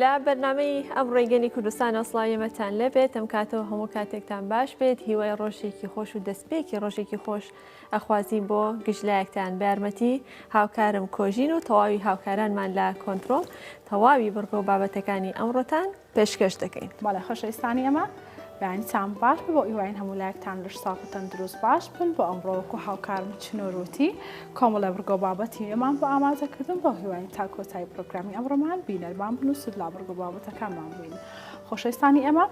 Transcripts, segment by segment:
لە بەرنامەی ئەمڕۆی گەلی کوردستانەوە سڵاوی ئێمەتان لێبێت ئەم کاتەوە هەموو کاتێکتان باش بێت هیوای ڕۆژێکی خۆش و دەستپێکی ڕۆژێکی خۆش ئەخوازین بۆ گشت لایەکتان بە یارمەتی هاوکارم کۆژین و تەواوی هاوکارانمان لە کۆنترۆڵ تەواوی بڕگە و بابەتەکانی ئەمڕۆتان پێشکەش دەکەین. بەڵێ خۆشەویستانی ئێمە بەیانیتان باش بێ بۆ ئیواین هەموو لایەکتان لەش ساغ و تەندروست باش بن بۆ ئەمڕۆ وەکو هاوکارم چنور وتی کۆمەڵێ بڕگە و بابەتی نوێمان بۆ ئامادە کردن بۆ هیواین تا کۆتایی پرۆگرامی ئەمڕۆمان بینەرمان بن و سوود لە بڕگە و بابەتەکانمان ببینن خۆشەویستانی ئێمە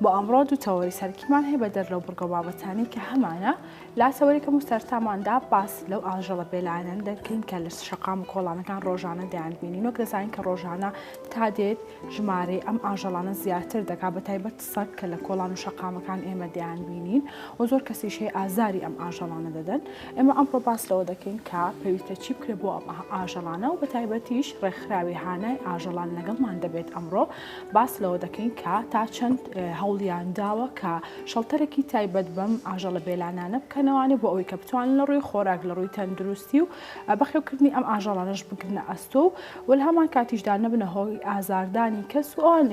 بۆ ئەمڕۆ دوو تەوەری سەرەکیمان هەیە بەدەر لەو بڕگە و بابەتانەی کە هەمانە لە تەوەرێکم و سەرتاماندا باس لەو ئاژەڵە بێلایەنانە دەکەین کە لە شەقام و کۆڵانەکان ڕۆژانە دەیانبینین وەک دەزانین کە ڕۆژانە تا دێت ژمارەی ئەم ئاژەڵانە زیاتر دەکات بە تایبەت سەگ کە لە کۆڵان و شەقامەکان ئێمە دەیانبینین و زۆر کەسیش هەیە ئازاری ئەم ئاژەڵانە دەدەن ئێمە ئەمڕۆ باس لەوە دەکەین کە پێویستە چی بکرێت بۆ ئەم ئاژەڵانە و بە تایبەتیش ڕێکخراوی هانای ئاژەڵان لەگەڵمان دەبێت ئەمڕۆ باس لەوە دەکەین کە تا چەند هەوڵیان داوە کە شەڵتەرێکی تایبەت بەم ئاژەڵە بێلانانە بکەنەوانێ بۆ ئەوەی کە بتوانن لە ڕووی خۆراک لە ڕووی تەندروستی و بەخێوکردنی ئەم ئاژەڵانەش بگرنە ئەستۆ و لە هەمان کاتیشدا نەبنە هۆی ئازاردانی کەس و ئەوان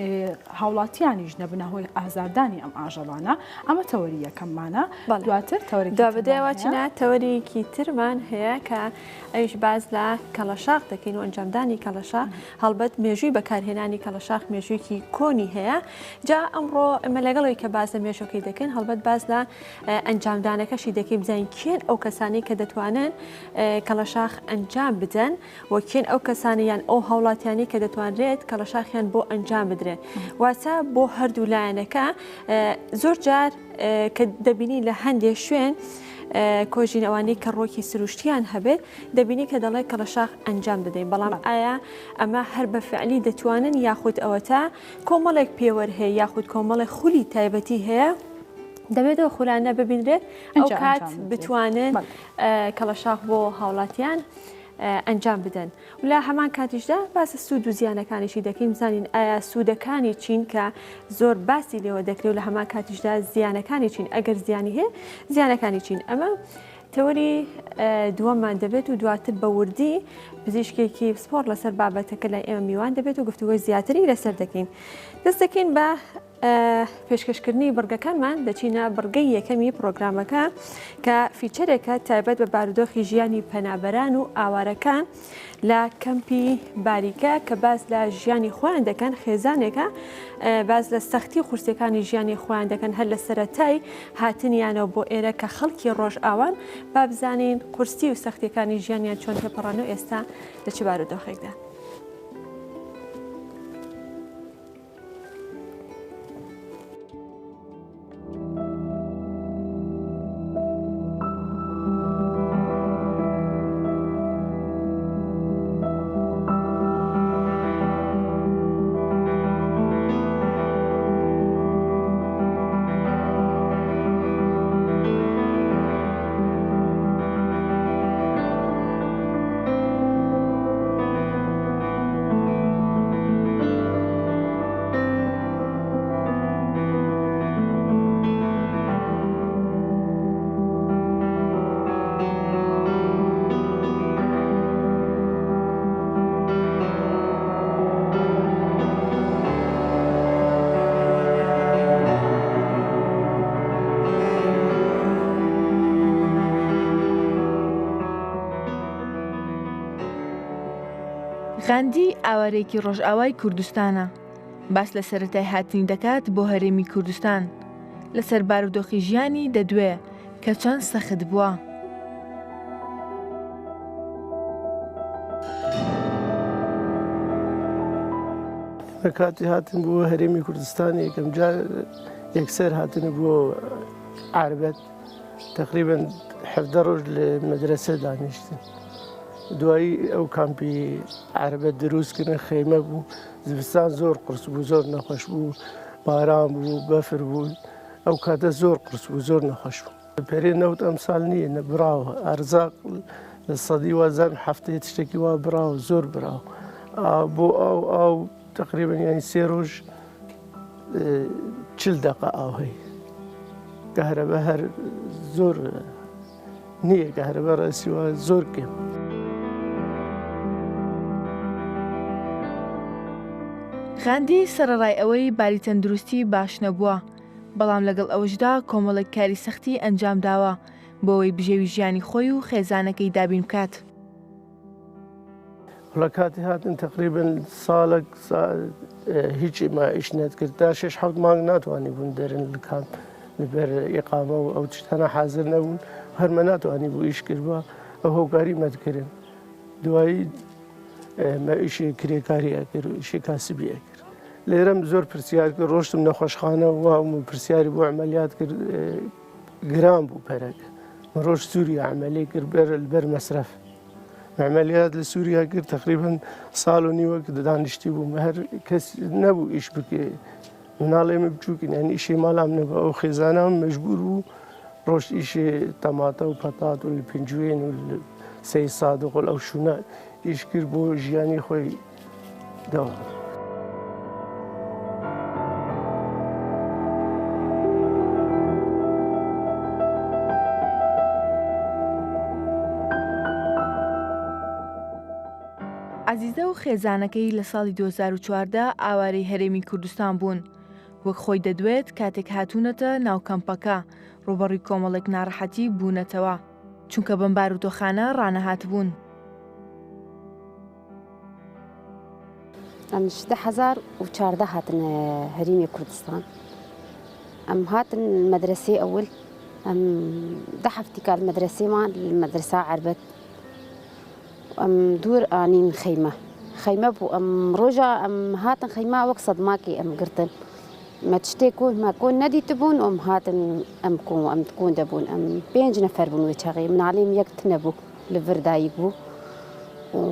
هاوڵاتیانیش نەبنە هۆی ئازاردانی ئەم ئاژەڵانە ئەمە تەوەری یەکەممانە دواتر تەوەرێکی دوابەدوای چینا تەوەرێکی ترمان هەیە کە ئەویش باس لە کەڵەشاخ دەکەین و ئەنجامدانی کەڵەشاخ هەڵبەت مێژووی بەکارهێنانی کەڵەشاخ مێژوویەکی کۆنی هەیە جا ئەمڕۆ ئەمە لەگەڵەوەی کە باس لە مێژوەکەی دەکەین هەڵبەت باس لە ئەنجامدانەکەشی دەکەین بزانین کێن ئەو کەسانەی کە دەتوانن کەڵەشاخ ئەنجام بدەن و کێن ئەو کەسانە یان ئەو هاوڵاتیانی کە دەتوانرێت کەڵەشاخیان بۆ ئەنجام بدرێت واتە بۆ هەردوو لایەنەکە زۆر جار کە دەبینی لە هەندێک شوێن کۆژین ئەوانەی کە ڕۆکی سروشتیان هەبێت دەبینی کە دەڵێت کەڵەشاخ ئەنجام دەدەین بەڵام ئایا ئەمە هەر بە فعلی دەتوانن یاخود ئەوەتا کۆمەڵێک پێوەر هەیە یاخود کۆمەڵێک خولی تایبەتی هەیە دەبێت ئەو خولانە ببینرێت ئەو کات بتوانن کەڵەشاخ بۆ هاوڵاتیان ئەنجام بدەن و لە هەمان کاتیشدا باسە سوود و زیانەکانیشی دەکەین بزانین ئایا سوودەکانی چین کە زۆر باسی لێوە دەکرێت و لە هەمان کاتیشدا زیانەکانی چین ئەگەر زیانی هەیە زیانەکانی چین ئەمە تەوەری دووەممان دەبێت و دواتر بە وردی پزیشکێکی پسپۆڕ لەسەر بابەتەکە لای ئێمە میوان دەبێت و گفتوگۆی زیاتری لەسەر دەکەین دەست دەکەین بە پێشکەشکردنی بڕگەکانمان دەچینە بڕگەی یەکەمی پرۆگرامەکە کە feature ێکە تایبەت بە بارودۆخی ژیانی پەنابەران و ئاوارەکان لە کەمپی باریکە کە باس لە ژیانی خۆیان دەکەن خێزانێکە باس لە سەختی و قورسیەکانی ژیانی خۆیان دەکەن هەر لە سەرەتای هاتنیانەوە بۆ ئێرە کە خەڵکی ڕۆژئاوان با بزانین قورسی و سەختیەکانی ژیانیان چۆن تێپەڕان و ئێستا لە چ بارودۆخێکدا. غاندی ئاوارەیەکی ڕۆژئاوای کوردستانە، باس لە سەرەتای هاتنی دەکات بۆ هەرێمی کوردستان، لەسەر بارودۆخی ژیانی دەدوێ کە چەند سەخت بووە. لە کاتی هاتن بۆ هەرێمی کوردستان یەکەم جار یەکسەر هاتن بۆ عربەت تقریبا حەڤدە ڕۆژ لە مەدرەسە دانیشتن دوایی ئەو کامپی عربە دروست کردن خێمە بوو زستان زۆر قرس بوو زۆر نەخۆش بوو باران بوو بەفر بوو ئەو کاتە زۆر قرس بوو زۆر نەخۆش بوو پەرێ نەوت ئەمساڵ نییە نە براوە ئەرزاق لە سەدی وازان هەفتەیە تشتێکی وا براوە زۆر براوە بۆ ئاو ئاو تقریبا یانی سێ ڕۆژ چل دقە ئاو هەیە کەهرەبە هەر زۆر نییە کەهرەبە ڕاستی وا زۆر کەم. غاندی سەرەڕای ئەوەی باری تەندروستی باش نەبووە، بەڵام لەگەڵ ئەوەشدا کۆمەڵێک کاری سەختی ئەنجامداوە بۆ ئەوەی بژێوی ژیانی خۆی و خێزانەکەی دابین بکات. وەڵا کاتی هاتن تەقریبەن ساڵێک هیچ ما ئیش نەدکرد تا شش حەوت مانگ ناتوانی بوون دەرن لە کامپ لەبەر ئیقامە و ئەو تشتانە حازر نەبوون هەرمە ناتوانی بوو ئیش کردوە ئەو هۆکاری مەدکردن دوایی مە ئیشی کرێکاری ئەکرد و ئیشی کاسبی ئەکرد لێرەم زۆر پرسیار کرد ڕۆشتم نەخۆشخانە و پرسیاری بۆ عملیات کرد گران بوو پەرەکە ڕۆژ سووریا عملی کرد بەر بەر مەسرەف عملیات لە سووریا کرد تقریبا ساڵ و نیوەک دانیشتی بووم هەر کەس نەبوو ئیش بکێ مناڵێ من بچووکن یعنی ئیشی ماڵام نەبوو ئەو خێزانام مەجبور بوو ڕۆژ ئیشی تەماتە و پەتات و پێنجوێن و سەی سادق و ئەو شوونە ئیش کرد بۆ ژیانی خۆی دەوام. عەزیزە و خێزانەکەی لە ساڵی 2014 ئاوارەی هەرێمی کوردستان بوون. وەک خۆی دەدوێت کاتێک هاتوونەتە ناو کەمپەکە، ڕووبەڕووی کۆمەڵێک ناڕەحەتی بوونەتەوە، چونکە بەم بارودۆخانە ڕانەهاتبوون. ئەم 2014 هاتن هەریمی کوردستان ئەم هاتن مەدرسەی ئەول ئەم دە هەفتی کال مەدرسەیمان مەدرسا عەربەت ئەم دوور ئانین خەیمە خەیمە بوو ئەم ڕۆژە ئەم هاتن خەیمە وەک سەدماکی ئەم گرتن مە تشتێک کۆن مە کۆن نەدیتبوون ئەم هاتن ئەم کۆن ئەم کۆن دەبوون ئەم پێنج نەفەر بوون وێ چاغی مناڵیم یەک تنە بوو لە ڤر دایک بوو و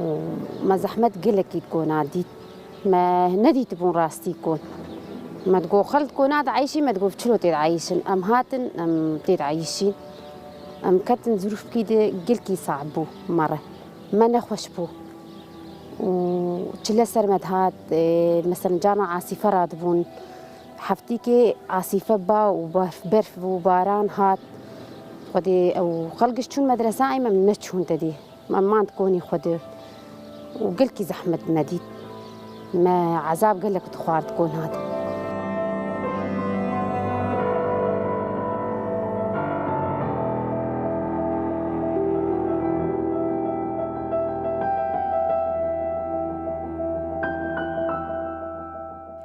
مە زەحمەت گەلەکی کۆنا دیت مە نەدیتبوون ڕاستی کۆن مە دگۆ خەڵک کۆنا دعیشی مە دگۆ چلۆ تێد عیشن ئەم هاتن ئەم تێد عیشین ئەم کەتن زروفکی دێ گلکی سەعب بوو مەڕە مە نەخۆش بوو و چلە سەر مە دهات مەسەلەن جانا عاسیفە رادبوون هەفتیکێ عاسیفە با و بەرف بوو باران هات خودێ ئەو خەڵگش چوون مەدرەسە ئەیمە نەچوون دەدی مەماند کۆنی خودێ و گلکی زەحمەت مەدیت مە عەزاب گەلەک دخوارد کۆن هات.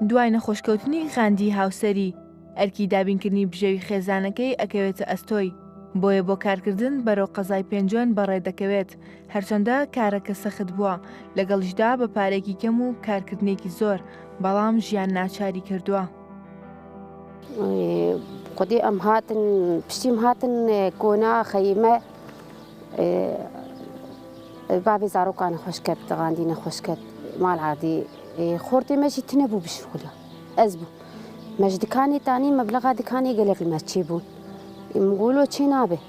دوای نەخۆشکەوتنی غاندی هاوسەری، ئەرکی دابینکردنی بژێوی خێزانەکەی ئەکەوێتە ئەستۆی، بۆیە بۆ کارکردن بەرەو قەزای پێنجوێن بەڕێ دەکەوێت، هەرچەندە کارەکە سەخت بووە، لەگەڵیشدا بە پارەیەکی کەم و کارکردنێکی زۆر، بەڵام ژیان ناچاری کردووە. خودێ ئەم هاتن پشتیم هاتن کۆنا خەیمە بابێ زارۆکان نەخۆش کەت غاندی نەخۆش کەت ماڵ عادی خۆرتێ مەژی تنە بوو بشغلە ئەز بوو مەژ دکانێ تانی مەبلەغا دکانێ گەلێک لە چێ بوون مگۆلۆ چێ نابێ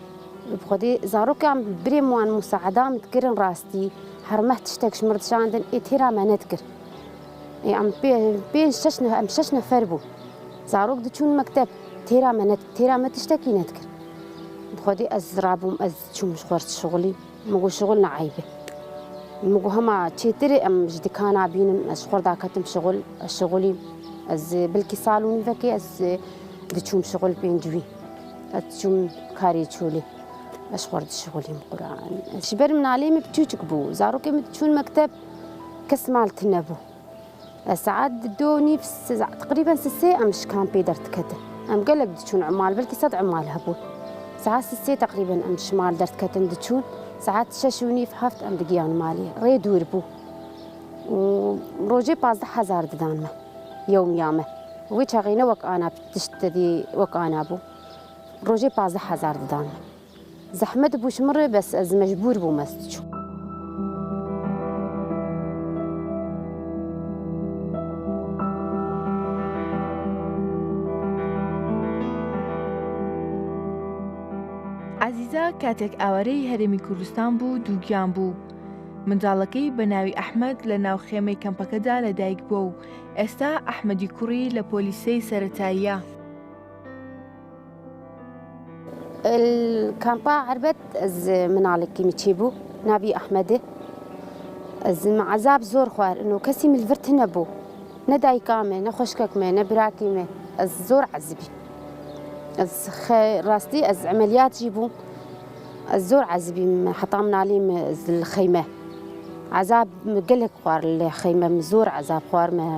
بخودێ زارۆکان برێم وان مساعدام دکردن ڕاستی هەر مەه تشتێک شمردشاندن ئێ تێرا مە نەدکرد ئەم پێنج شەش ئەم شەش نەفەر بوو زارۆک دچوون مەکتەب تێرا مە نەد تێرا مە تشتێکی نەدکرد بخودێ ئەز ڕابووم ئەز چووم خوارد شغلی مگو شغل نعیبێ مگو هەما چێترێ ئەم ژ دکانا بینم ئەز خوار داکەتم شغل شغلی ئەز بلکی ساڵ و نیڤەکێ ئەز دچووم شغل پێنجوی ئەز چووم کاری چولی ئەش خوارد شغلیم قورئان ژبەر مناڵێ من بچووچک بوو زارۆکێ من چوون مەکتەب کەس ماڵ تنە بوو سەعات دو نیف تقریبا سسێ ئەم شکان پێ دەردکەتن ئەم گەلەک دچوون عمال بلکی سەد عمال هەبوون سەعات سسێ تقریبا ئەم شمال دەردکەتن دچوون سەعات شەش و نیف هەفت ئەم دگیان مالی ڕێ دوور بوو و ڕۆژێ 15 هەزار ددانمە یومیامە وی چاغینە وەک ئانا تشت دەدی وەک ئانا بوو ڕۆژێ 15 هەزار ددانمە زەحمەت بوو شمڕێ بەس ئەز مەجبور بووم ئەز چوو. عەزیزە کاتێک ئاوارەی هەرێمی کوردستان بوو دووگیان بوو. منداڵەکەی بە ناوی ئەحمەد لە ناو خێمەی کەمپەکەدا لەدایک بووە و ئێستا ئەحمەدی کوڕی لە پۆلی سێی سەرەتاییە. کامپا عەربەت ئەز مناڵێکی مچی بوو ناوی ئەحمەدێ ئەز عەزاب زۆر خوار ئەنو کەسی ملڤرت نەبوو. نە دایکامێ نە خوشکەکمێ نە براکیمێ ئەز زۆر عەزبی ئەز ڕاستی ئەز عملیات ژی بووم ئەز زۆر عەزبیم حتا مناڵیم خەیمە عذاب گەلێک خوار لە خەیمەم زۆر عذاب خوارمە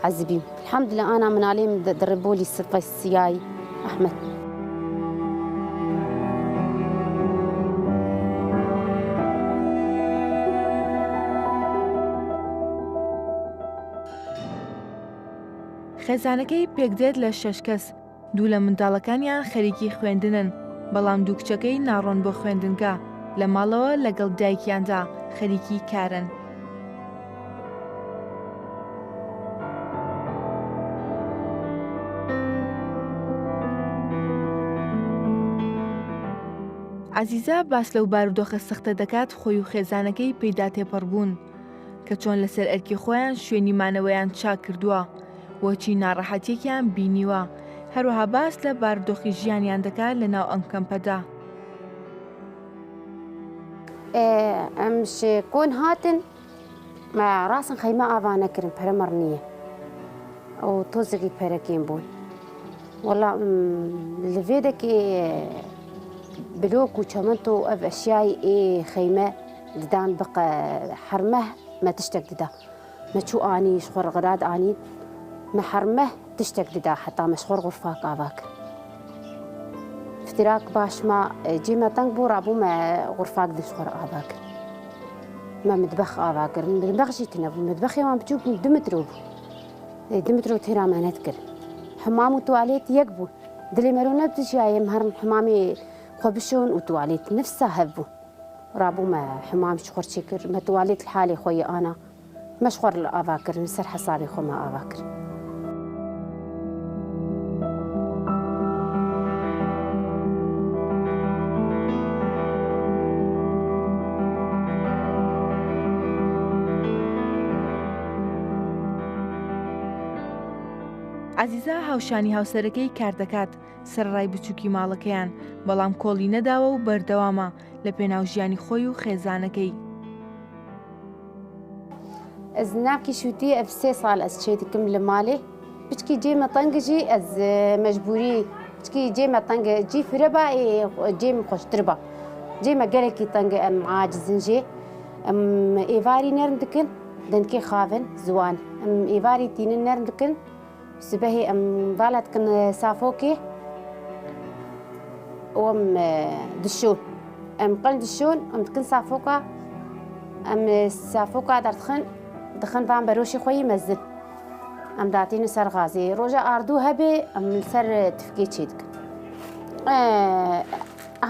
عەزبیم الحمدلله ئانا مناڵیم دڕبۆلی سفە سیای ئەحمەد. خێزانەکەی پێکدێت لە شەش کەس، دوو لە منداڵەکانیان خەریکی خوێندنن، بەڵام دوو کچەکەی ناڕۆن بۆ خوێندنگا، لە ماڵەوە لەگەڵ دایکیاندا خەریکی کارن. عەزیزە باس لەو بارودۆخە سەختە دەکات خۆی و خێزانەکەی پێیدا تێپەڕبوون، کە چۆن لەسەر ئەرکی خۆیان شوێنی مانەوەیان چاک کردووە و چی ناڕەحەتیەکیان بینیوە، هەروەها باس لە بارودۆخی ژیانیان دەکات لەناو ئەم کەمپەدا. ئەم کۆن هاتن ما ڕاستن خەیمە ئاڤا نەکردن پەرە مەڕ نییە ئەو تۆزێکی پەرەکێن بوون وەڵا لەێ دەکێ بلۆک و چەمەنت و ئەv ئەشیای ئێ خەیمە ددان بقە حرمە مە تشتێک ددا مە چوو ئانی شخۆر غراد ئانی مە حرمە تشتێک ددا حتا مە شخۆر غرفاک ئاڤا کرد فتراک باش ما جێمە تەنگ بوو ڕابوو مە غرفاک دشخۆر ئاڤا کرد مە مدبەخ ئاوا کرد مدبەخ ژی تنە بوو مدبەخی وان بچووک بوو دو مترۆ بوو دو مترۆ تێرا مە نەدکرد حمام و توالێت یەک بوو دلێ مەرۆ نەبدژیایە هەر حمامی خۆ بشۆن و توالێت نفسا هەv بوو ڕابوو مە حمام خۆر چێ کرد مە توالێت حالێ خۆی ئانا مەش خۆر ئاوا کردن سەر حەسابی خۆمە ئاوا کرد. عەزیزە هاوشانی هاوسەرەکەی کاردەکات، سەرەڕای بچووکی ماڵەکەیان، بەڵام کۆڵی نەداوە و بەردەوامە لە پێناو ژیانی خۆی و خێزانەکەی. ئەز ناکی شوتی ئەv سێ ساڵ ئەز چێ دکم لە مالێ پچکی جێ مە تەنگ ژی ئەز مەجبوری پچکی جێ مە تەنگ جی فرە با جێ م خۆشتر با جێ مە گەلێکی تەنگ ئەم عاجزن ژێ ئەم ئێواری نەرم دکن دەنکێ خاون زوان ئەم ئێواری تینن نەرم دکن سبهی ئەم ڤالا دکن سافۆکێ وەم دشۆن ئەم قەل دشۆن ئەم دکن سافۆکا ئەم سافۆکا دەردخن دخن ڤان بەرۆشی خۆی مەزن ئەم داتینە سەر غازی ڕۆژە ئاردوو هەبێ ئەم سەر تفکێ چێ دکن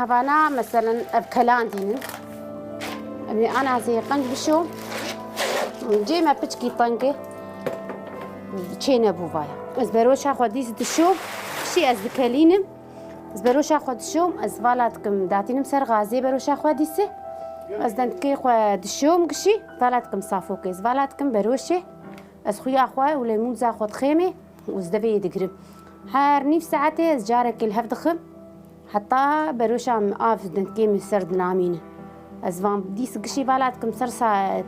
هەڤانا مەسەلەن ئەv کەلان دینن ئەمێ ئانازێ قەنج بشۆ جێمە پچکی تەنگێ چێ نەبوو وایە ئەز بەرۆشا خۆ دیس دشۆ شی ئەز دکەلینم ئەز بەرۆشا خۆ دشۆم ئەز ڤالا دکم داتینم سەر غازێ بەرۆشا خۆ دیسێ ئەز دەندکێ خۆ دشۆم گشی ڤالا دکم سافۆکێ ئەز ڤالا دکم بەرۆشێ ئەز خویا خۆ و لەیمونزا خۆ دخێمێ و ئەز دەڤێ دگرم هەر نیو ساعەتێ ئەز جارێکێ لە هەv دخم هەتا بەرۆشام ئاڤ دەنکێ من سەرد نامینە ئەز ڤان دیس گشی ڤالا دکم سەر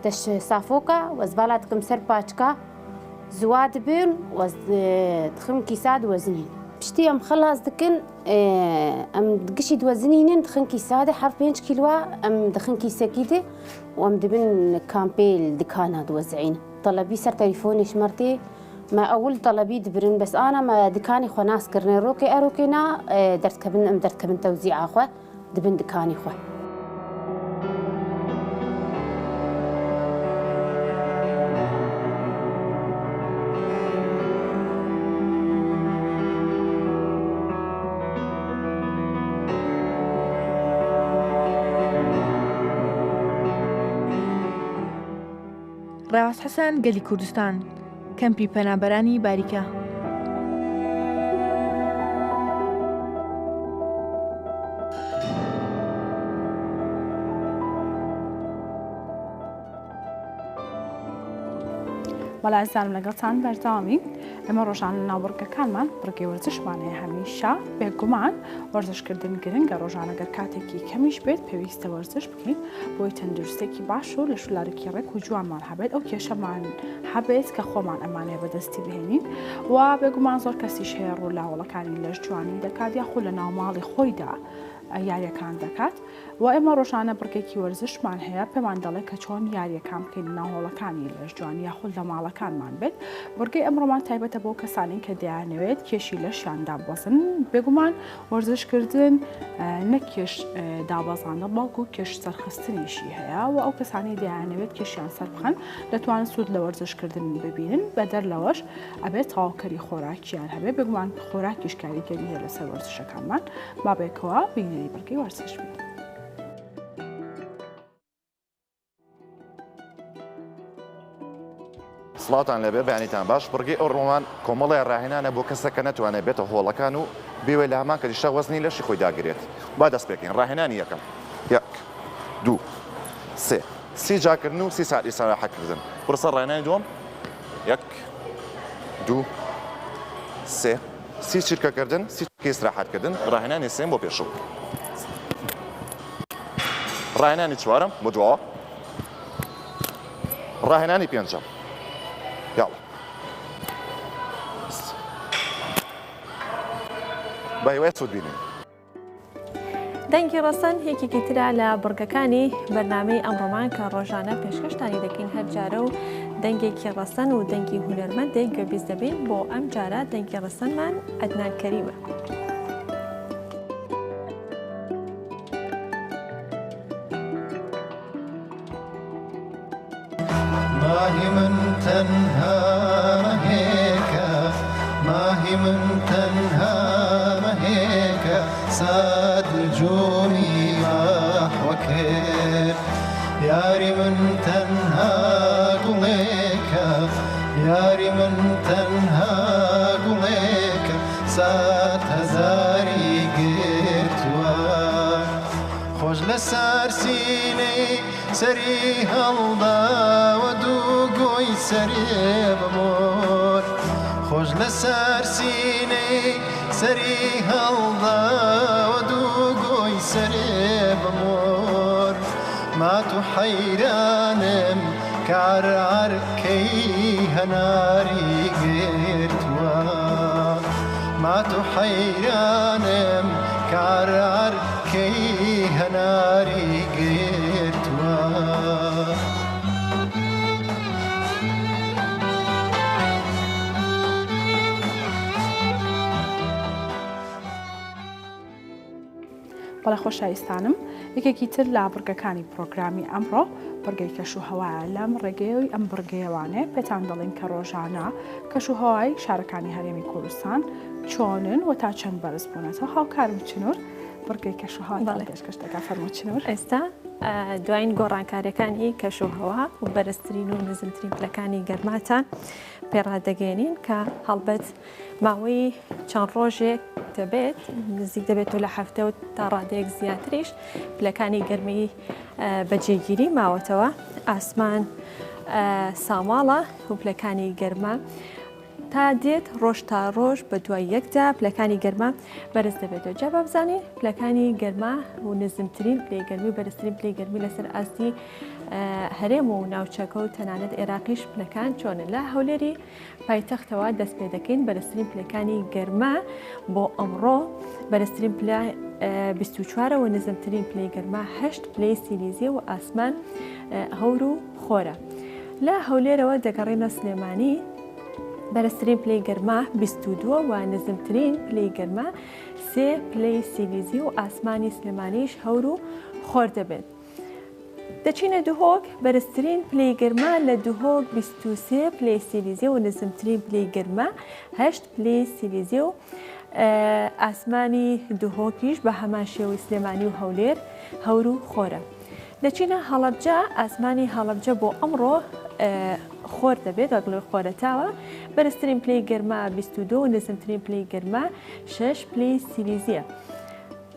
تەش سافۆکا و ئەز ڤالا دکم سەر پاچکا زوا دبن و ئەز دخم کیسا دوەزنین پشتی ئەم خەلاس دکن ئەم گشی دوەزنینن دخن کیسا ده هەر پێنج کیلوە ئەم دخن کیسەکی ده و ئەم دبن کامپێل دکانا دوەزعین تەلەبی سەر تەلیفۆنیش مەرتێ مە ئەول تەلەبی دبرن بەس ئانا مە دکانی خوە ناس کرنێ ڕۆکێ ئەرۆکێ نا دەردکەبن ئەم دەردکەبن تەوزیعا خوە دبن دکانی خوە. ڕێواس حەسەن، گەلی کوردستان، کەمپی پەنابەرانی باریکە. بەڵێ ئازیزانم لەگەڵتان بەردەوامین ئێمە ڕۆژانە لەناو بڕگەکانمان بڕگەی وەرزشمان هەیە هەمیشە بێگومان وەرزشکردن گرنگە ڕۆژانە گەر کاتێکی کەمیش بێت پێویستە وەرزش بکەین بۆی تەندروستێکی باش و لەش و لارێکی ڕێک و جوانمان هەبێت ئەو کێشەمان هەبێت کە خۆمان ئەمانەیە بەدەستی بهێنین و بێگومان زۆر کەسیش هەیە ڕوو لاوەڵەکانی لەش جوانی دەکات یاخود لە ناو ماڵی خۆیدا یاریەکان دەکات وە ئێمە ڕۆژانە بڕگێکی وەرزشمان هەیە پێمان دەڵێ کە چۆن یاریەکان بکەین لە ناو هۆڵەکانی لەشجوانی یاخود لە ماڵەکانمان بێت بڕگەی ئەمڕۆمان تایبەتە بۆ کەسانی کە دەیانەوێت کێشی لەشیان دابەزن بێگومان وەرزشکردن نەک کێش دابەزاندن بەڵکو کێش سەرخستنیشی هەیە و ئەو کەسانی دەیانەوێت کێشیان سەربخەن دەتوانن سوود لە وەرزشکردن ببینن بەدەر لەوەش ئەبێت تەواوکەری خۆراکیان هەبێت بێگومان خۆراکیش کاریگەری هەیە لەسەر وەرزشەکانمان با بێکەوە بینەری بڕگەی وەرزش بین. سڵاوتان لێبێ بەیانیتان باش بڕگەی ئەوڕۆمان کۆمەڵێ ڕاهێنانە بۆ کەسە کە نەتوانێت بێتە هۆڵەکان و بێوێ لە هەمان کەتیشا وەزنی لەشی خۆی داگرێت با دەست پێکەین ڕاهێنانی یەکەم یەک دوو سێ سی جاکردن و سی ساعت ئیسراحەکردن بڕسە ڕاهێنانی دووەم یەک دوو سێ سی چرکەکردن سی چرکە ئیسراحەتکردن ڕاهێنانی سێم بۆ پێشوو ڕاهێنانی چوارەم بۆ دواوە ڕاهێنانی پێنجەم یاڵا بە هیوای سوود بینین. دەنگی ڕەسەن یەکێکی ترە لە بڕگەکانی بەرنامەی ئەمڕۆمان کە ڕۆژانە پێشکەشتانی دەکەین هەر جارە و دەنگێکی ڕەسەن و دەنگی هونەرمەندێک گوێبیست دەبین بۆ ئەم جارە دەنگی ڕەسەنمان عەدنان کەریمە. ماهی من تەنها مەهێکە ماهی من تەنها مەهێکە سات نجومی مەحوە کرد یاری من تەنها گوڵێکە یاری من تەنها گوڵێکە سات هەزاری گرتووە خۆش لە سار سینەی سەری هەڵداوە دوو گۆی سەرێ بە مۆر خۆش لە سار سینەی سەری هەڵداوە دوو گۆی سەرێ بە مۆر مات و حەیرانم کە عەرعەرکەی هەناری گرتووە مات و حەیرانم کە عەرعەرکەی هەناری گرتووە. بەڵێ خۆشەویستانم یەکێکی تر لە بڕگەکانی پرۆگرامی ئەمڕۆ بڕگەی کەش و هەوایە لەم ڕێگەیەوەی ئەم بڕگەیەوانێ پێتان دەڵێن کە ڕۆژانە کەش و هەوای شارەکانی هەرێمی کوردستان چۆنن و تا چەند بەرز بوونەتەوە هاوکارم چنور بڕگەی کەش و هەوا پێشکەش دەکات فەرموو چنور. ئێستا دوایین گۆڕانکاریەکانی کەش و هەوا و بەرزترین و نزمترین پلەکانی گەرماتان پێڕادەگەێنین کە هەڵبەت ماوەی چەند ڕۆژێک دەبێت نزیک دەبێتەوە لە هەفتە و تا ڕادەیەک زیاتریش پلەکانی گەرمی بە جێگیری ماوەتەوە ئاسمان ساماڵە و پلەکانی گەرما تا دێت ڕۆژ تا ڕۆژ بە دوای یەکدا پلەکانی گەرما بەرز دەبێتەوە جا با بزانین پلەکانی گەرما و نزمترین پلەی گەرمی و بەرزترین پلەی گەرمی لەسەر ئاستی هەرێم و ناوچەکە و تەنانەت عێراقیش پلەکان چۆنن لە هەولێری پایتەختەوە دەست پێ دەکەین بەرزترین پلەکانی گەرما بۆ ئەمڕۆ بەرزترین پلە 24 و نزمترین پلەی گەرما 8 پلەی سیلیزی و ئاسمان هەور و خۆرە. لە هەولێرەوە دەگەڕێنە سلێمانی بەرزترین پلەی گەرما 22 و نزمترین پلەی گەرما سێ پلەی سیلیزی و ئاسمانی سلێمانیش هەور و خۆر دەبێت. دەچینە دهۆک، بەرزترین پلەی گەرما لە دهۆک 23 پلەی سیلیزیە و نزمترین پلەی گەرما 8 پلەی سیلیزیە و ئاسمانی دهۆکیش بە هەمان شێوەی سلێمانی و هەولێر هەور و خۆرە. دەچینە هەڵەبجە، ئاسمانی هەڵەبجە بۆ ئەمڕۆ خۆر دەبێت وەک خۆرەتاوە، بەرزترین پلەی گەرما 22 و نزمترین پلەی گەرما 6 پلەی سیلیزیە.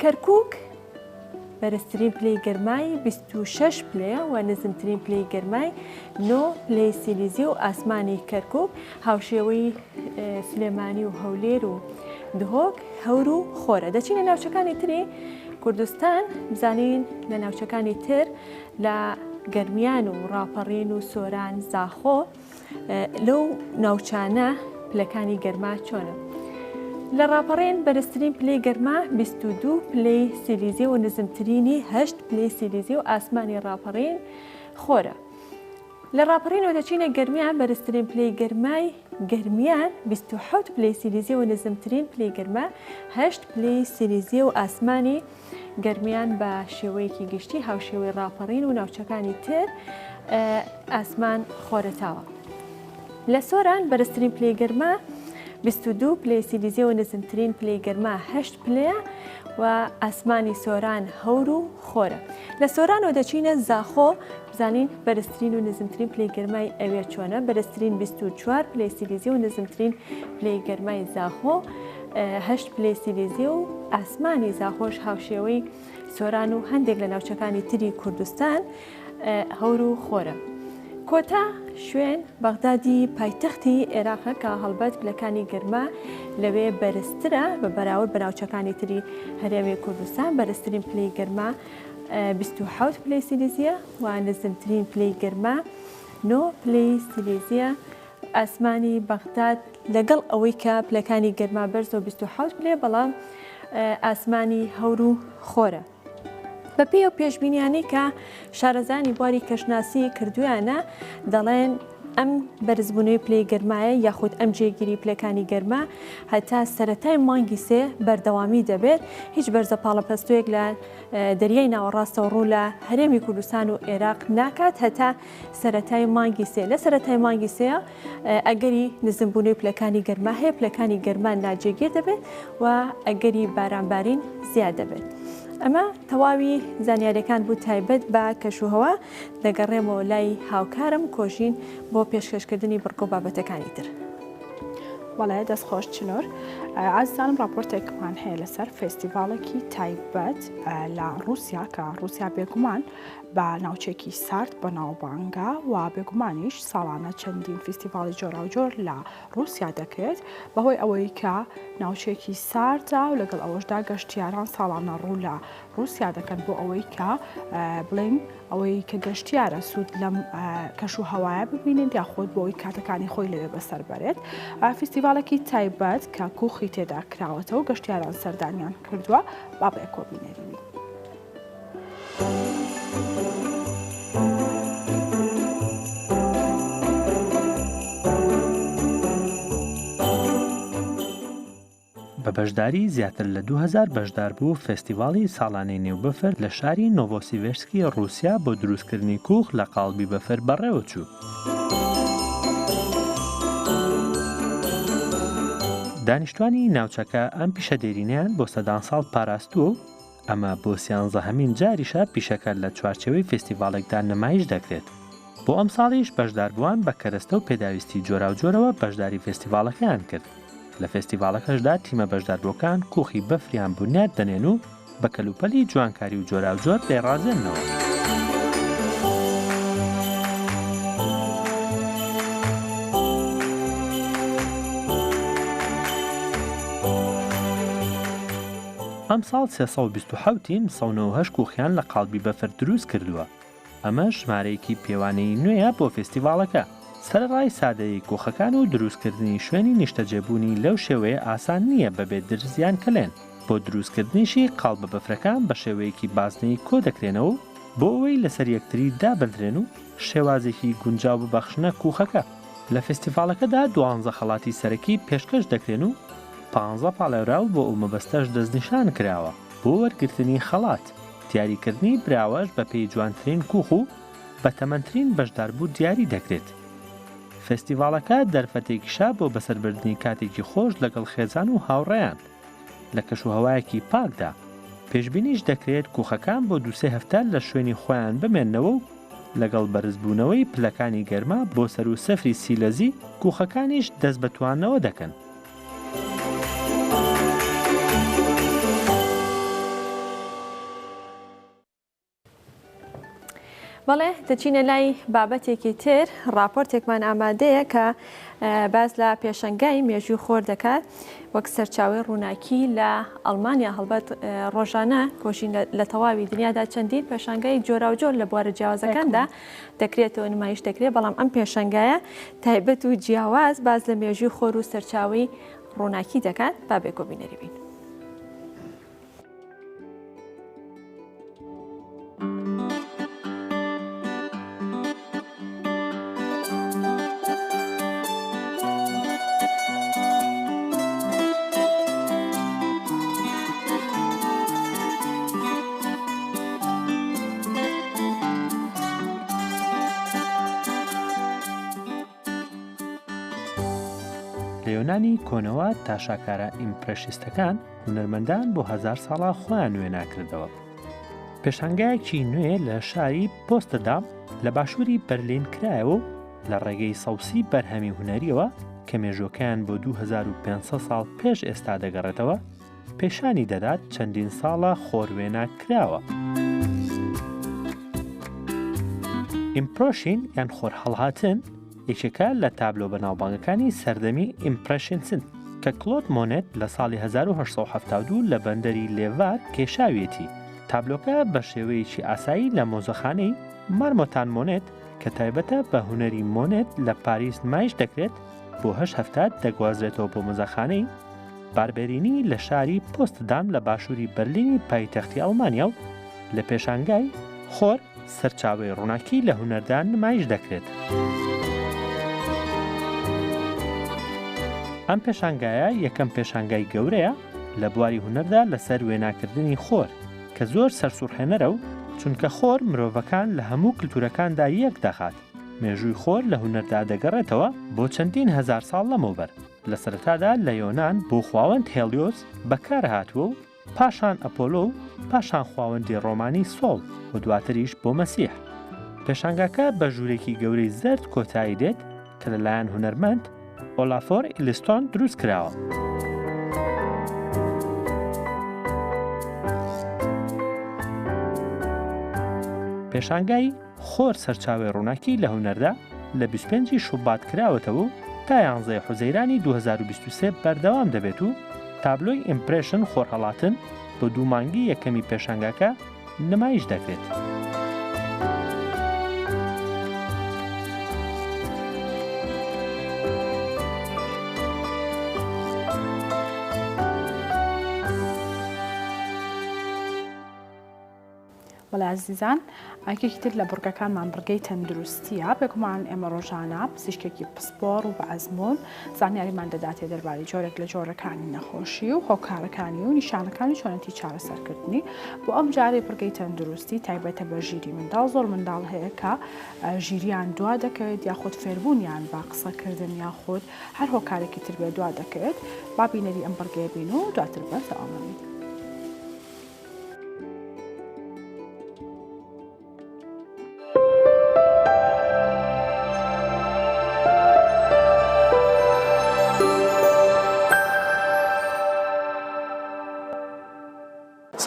کەرکوک. بەرزترین پلەی گەرمای 26 پلەیە و نزمترین پلەی گەرمای 9 پلەی سیلیزی و ئاسمانی کەرکک هاوشێوەی سلێمانی و هەولێر و دهۆک هەور و خۆرە. دەچینە ناوچەکانی تری کوردستان بزانین لە ناوچەکانی تر لە گەرمیان و ڕاپەڕین و سۆران زاخۆ لەو ناوچانە پلەکانی گەرما چۆنە؟ لە ڕاپەڕین بەرزترین پلەی گەرما 22 پلەی سیلیزی و نزمترینی 8 پلەی سیلیزی و ئاسمانی ڕاپەڕین خۆرە. لە ڕاپەڕینەوە دەچینە گەرمیان بەرزترین پلەی گەرمای گەرمیان 27 پلەی سیلیزی و نزمترین پلەی گەرما 8 پلەی سیلیزی و ئاسمانی گەرمیان بە شێوەیەکی گشتی هاوشێوەی ڕاپەڕین و ناوچەکانی تر ئاسمان خۆرەتاوە. لە سۆران بەرزترین پلەی گەرما 22 پلەی سیلیزیە و نزمترین پلەی گەرما 8 پلەیە و ئاسمانی سۆران هەور و خۆرە. لە سۆرانەوە دەچینە زاخۆ بزانین بەرزترین و نزمترین پلەی گەرمای ئەوێ چۆنە بەرزترین 24 پلەی سیلیزی و نزمترین پلەی گەرمای زاخۆ هەشت پلەی سیلیزی و ئاسمانی زاخۆش هاوشێوەی سۆران و هەندێک لە ناوچەکانی تری کوردستان هەور و خۆرە. کۆتا شوێن بەغدادی پایتەختی عێراقە کە هەڵبەت پلەکانی گەرما لەوێ بەرزترە بە بەراورد بە ناوچەکانی تری هەرێمی کوردستان بەرزترین پلەی گەرما 27 پلەی سیلیزیە و نزمترین پلەی گەرما 9 پلەی سیلیزیە ئاسمانی بەغداد لەگەڵ ئەوەی کە پلەکانی گەرما بەرزە و 27 پلەیە بەڵام ئاسمانی هەور و خۆرە. بەپێی ئەو پێشبینیانەی کە شارەزایانی بواری کەشناسی کردویانە دەڵێن ئەم بەرزبوونەوەی پلەی گەرمایە یاخود ئەم جێگیری پلەکانی گەرما هەتا سەرەتای مانگی سێ بەردەوامی دەبێت هیچ بەرزە پاڵەپەستۆیەک لە دەریای ناوەڕاستەوە ڕوو لە هەرێمی کوردستان و عێراق ناکات هەتا سەرەتای مانگی سێ لە سەرەتای مانگی سێ ئەگەری نزمبوونەوەی پلەکانی گەرما هەیە، پلەکانی گەرما ناجێگیر دەبێت و ئەگەری بارانبارین زیاد دەبێت. ئەمە تەواوی زانیاریەکان بوو تایبەت بە کەشوهەوا، دەگەڕێمەوە لای هاوکارم کۆژین بۆ پێشکەشکردنی بڕگە و بابەتەکانی تر. بەڵێ دەست خۆش چنور. ئازیزانم ڕاپۆرتێکمان هەیە لەسەر فێستیڤاڵێکی تایبەت لە ڕووسیا کە ڕووسیا بێگومان بە ناوچەیەکی سارد بەناوبانگە و بێگومانیش ساڵانە چەندین فیستیڤاڵی جۆراوجۆر لە ڕووسیا دەکرێت بەهۆی ئەوەی کە ناوچەیەکی ساردە و لەگەڵ ئەوەشدا گەشتیاران ساڵانە ڕوو لە ڕووسیا دەکەن بۆ ئەوەی کە بڵێن ئەوەی کە گەشتیارە سوود لەم کەش و هەوایە ببینێت یاخود بۆ ئەوەی کاتەکانی خۆی لەوێ بەسەر بەرێت فیستیڤاڵێکی تایبەت کە کوخی تێدا کراوەتەوە گەشتیاران سەردانیان کردووە با بەیەکەوە بینەری بین. بە بەشداری زیاتر لە 2000 بەشداربوو فێستیڤاڵی ساڵانەی نێو بەفر لە شاری نۆڤۆسیڤێرسکی ڕووسیا بۆ دروستکردنی کوخ لە قاڵبی بەفر بەڕێوەچوو. دانیشتوانی ناوچەکە ئەم پیشە دێرینەیان بۆ سەدان ساڵ پاراستووە و ئەمە بۆ سیانزەهەمین جاریشە پیشەکە لە چوارچێوەی فێستیڤاڵێکدا نمایش دەکرێت. بۆ ئەمساڵیش بەشداربووان بە کەرەستە و پێداویستی جۆراوجۆرەوە بەشداری فێستیڤاڵەکەیان کرد. لە فێستیڤاڵەکەشدا تیمە بەشداربووەکان کوخی بەفریان بونیاد دەنێن و بە کەلوپەلی جوانکاری و جۆراوجۆر دەیڕازێننەوە. ئەمساڵ 327 تیم 198 کوخیان لە قاڵبی بەفر دروست کردووە، ئەمەش ژمارەیەکی پێوانەیی نوێیە بۆ فێستیڤاڵەکە. سەرەڕای سادەیی کوخەکان و دروستکردنی شوێنی نیشتەجێبوونی لەو شێوەیە ئاسان نییە بەبێ درز یان کەلێن، بۆ دروستکردنیشی قاڵبە بەفرەکان بە شێوەیەکی بازنەیی کۆدەکرێنەوە و بۆ ئەوەی لەسەر یەکتری دابندرێن و شێوازێکی گونجاو ببەخشنە کوخەکە. لە فێستیڤاڵەکەدا دوانزە خەڵاتی سەرەکی پێشکەش دەکرێن و پانزە پاڵێوراو بۆ ئەو مەبەستەش دەستنیشان کراوە بۆ وەرگرتنی خەڵات، دیاریکردنی براوەش بەپێی جوانترین کوخ و بەتەمەنترین بەشداربوو دیاری دەکرێت. فێستیڤاڵەکە دەرفەتێکیشە بۆ بەسەربردنی کاتێکی خۆش لەگەڵ خێزان و هاوڕێیان لە کەشوهەوایەکی پاکدا، پێشبینیش دەکرێت کوخەکان بۆ دوو سێ هەفتە لە شوێنی خۆیان بمێننەوە و لەگەڵ بەرزبوونەوەی پلەکانی گەرما بۆ سەروو سفری سیلەزی کوخەکانیش دەست بە توانەوە دەکەن. بەڵێ دەچینە لای بابەتێکی تر، ڕاپۆرتێکمان ئامادەیە کە باس لە پێشەنگای مێژووی خۆر دەکات وەک سەرچاوەی ڕووناکی لە ئەڵمانیا هەڵبەت ڕۆژانە کۆشین لە تەواوی دنیادا چەندین پێشانگای جۆراوجۆر لە بوارە جیاوازەکاندا دەکرێتەوە نمایش دەکرێت بەڵام ئەم پێشەنگایە تایبەت و جیاواز باس لە مێژووی خۆر و سەرچاوەی ڕووناکی دەکات با بێکۆ بینەری بین. لە یۆنانی کۆنەوە تا شاکارە ئیمپرێشیستەکان، هونەرمەندان بۆ هەزار ساڵە خۆیان وێنا کردەوە. پێشانگایەکی نوێ لە شاری پۆستدام لە باشووری بەرلین کرایەوە و لە ڕێگەی 130 بەرهەمی هونەریەوە کە مێژووەکەیان بۆ 2500 ساڵ پێش ئێستا دەگەڕێتەوە، پێشانی دەدات چەندین ساڵە خۆر وێنا کراوە. ئیمپرۆشین یان خۆرهەڵهاتن یەکێکە لە تابلۆ بەناوبانگەکانی سەردەمی ئیمپرێشنسن کە کلۆد مۆنێت لە ساڵی 1872 لە بەندەری لێڤار کێشاویەتی. تابلۆکە بە شێوەیەکی ئاسایی لە مۆزەخانەی مارمۆتان مۆنێت کە تایبەتە بە هونەری مۆنێت لە پاریس نمایش دەکرێت، بۆ هەشت هەفتە دەگوازرێتەوە بۆ مۆزەخانەی باربێرینی لە شاری پۆستدام لە باشووری بەرلینی پایتەختی ئەڵمانیا و لە پێشانگای، خۆر، سەرچاوەی ڕووناکی لە هونەردا نمایش دەکرێت. ئەم پێشانگایە یەکەم پێشانگای گەورەیە لە بواری هونەردا لەسەر وێناکردنی خۆر کە زۆر سەرسوڕهێنەرە و چونکە خۆر مرۆڤەکان لە هەموو کلتورەکاندا یەک دەخات مێژووی خۆر لە هونەردا دەگەڕێتەوە بۆ چەندین هەزار ساڵ لەمەوبەر لە سەرەتادا لە یۆنان بۆ خواوەند هێلیۆس بەکارهاتووە و پاشان ئەپۆلۆ و پاشان خواوەندی ڕۆمانی سۆڵ و دواتریش بۆ مەسیح. پێشانگاکە بە ژوورێکی گەورەی زەرد کۆتایی دێت کە لەلایەن هونەرمەند ئۆلافۆر ئیلستۆن دروست کراوە. پێشانگای خۆر سەرچاوەی ڕووناکی لە هونەردا لە 25 ی شوبات کراوەتەوە و تا یانزە ی حوزەیرانی 2023 بەردەوام دەبێت و تابلۆی ئیمپرێشن خۆرهەڵاتن بۆ دوو مانگی یەکەمی پێشانگاکە نمایش دەکرێت. بەڵێ ئازیزان یەکێکی تر لە بڕگەکانمان بڕگەی تەندروستیە بێگومان ئێمە ڕۆژانە پزیشکێکی پسپۆڕ و بە ئەزموون زانیاریمان دەداتێ دەربارەی جۆرێک لە جۆرەکانی نەخۆشی و هۆکارەکانی و نیشانەکانی چۆنێتی چارەسەرکردنی بۆ ئەم جارەی بڕگەی تەندروستی تایبەتە بە ژیری منداڵ زۆر منداڵ هەیە کە ژیریان دوا دەکەوێت یاخود فێربوونیان بە قسەکردن یاخود هەر هۆکارێکی تر بێ دوا دەکەوێت با بینەری ئەم بڕگەیە بین و دواتر بەردەوام بین.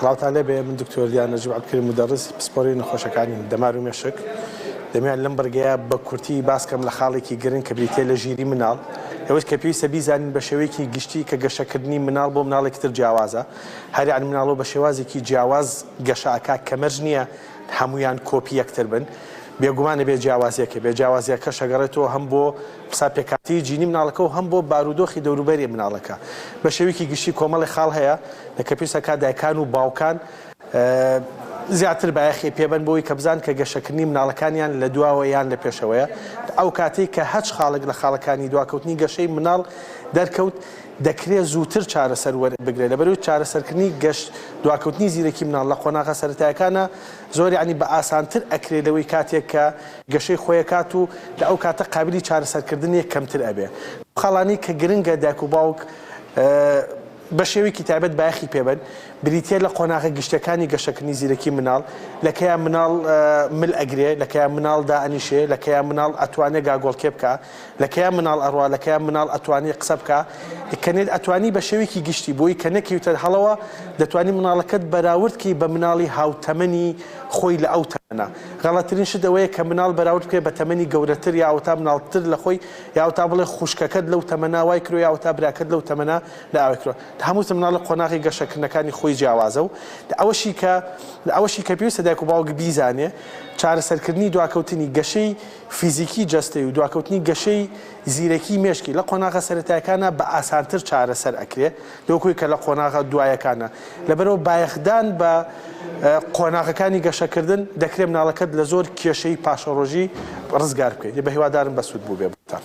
سڵاوتان لێبێ من دکتۆر دیار نەجیب عەبدولکەریم مودەڕیس پسپۆری نەخۆشەکانی دەمار و مێشک دەمەوێت لەم بڕگەیە بە کورتی باس کەم لە خاڵێکی گرنگ کە بریتیە لە ژیری مناڵ ئەوەش کە پێویستە بیزانین بە شێوەیەکی گشتی کە گەشەکردنی مناڵ بۆ مناڵێکی تر جیاوازە هەر یانی مناڵۆ بە شێوازێکی جیاواز گەشە ئەکا کە مەرج نییە هەموویان کۆپی یەکتر بن بێگومان ئەبێ جیاوازیەک هەبێ جیاوازیەکەش ئەگەڕێتەوە هەم بۆ قسا پێکهاتەی جینی مناڵەکە و هەم بۆ بارودۆخی دەوروبەری مناڵەکە بە شێوەیەکی گشتی کۆمەڵێ خاڵ هەیە کە پێویست ئەکا دایکان و باوکان زیاتر بایەخی پێبەن بۆی کە بزان کە گەشەکردنی مناڵەکانیان لە دواوە یان لە پێشەوەیە ئەو کاتەی کە هەچ خاڵێک لە خاڵەکانی دواکەوتنی گەشەی مناڵ دەرکەوت دەکرێت زووتر چارەسەر وەربگرێت لەبەرئەوەی چارەسەرکردنی گەشت دواکەوتنی زیرەکی مناڵ لە قۆناغە سەرەتایەکانا زۆر یانی بە ئاسانتر ئەکرێت لەوەی کاتێک کە گەشەی خۆی ئەکات و لە ئەو کاتە قابلی چارەسەرکردنێ کەمتر ئەبێ. ئەو خاڵانەی کە گرنگە دایک و باوک بە شێوەیەکی تایبەت بایەخی پێ بەن بریتیە لە قۆناغە گشتیەکانی گەشەکردنی زیرەکی مناڵ، لە کەیا مناڵ مل ئەگرێ، لە کەیا مناڵ دائەنیشێ، لە کەیا مناڵ ئەتوانێ گاگۆڵکێ بکا، لە کەیا مناڵ ئەڕوا، لە کەیا مناڵ ئەتوانێ قسە بکا، کە نێت ئەتوانی بە شێوەیەکی گشتی بۆی کە نەکەویتە هەڵەوە دەتوانی مناڵەکەت بەراورد کەی بە مناڵی هاوتەمەنی خۆی لە ئەو تەمەنە. نا. غەڵەترین شت ئەوەیە کە مناڵ بەراورد بکرێت بە تەمەنی گەورەتر یا ئەوەتا مناڵتر لە خۆی یا ئەوەتا بڵێ خوشکەکەت لەو تەمەنە وای کردوە یا ئەوەتا براکەت لەو تەمەنە لە ئاوای کردوە. هەموو مناڵێک قۆناغی گەشەکردنەکانی خۆی جیاوازە و ئەوەشی کە ئەوەشی کە پێویستە دایک و باوک بیزانێ چارەسەرکردنی دواکەوتنی گەشەی فیزیکی جەستەی و دواکەوتنی گەشەی زیرەکی مێشکی لە قۆناغە سەرەتایەکانا بە ئاسانتر چارەسەر ئەکرێ لەوەکوی کە لە قۆناغە دوایەکانا. لەبەرئەوە بایەخدان بە قۆناغەکانی گەشەکردن دەکرێ مناڵەکەت لە زۆر کێشەی پاشەڕۆژی ڕزگار بکەیت. بەهیوادارم بەسوود بووبێ بۆتان.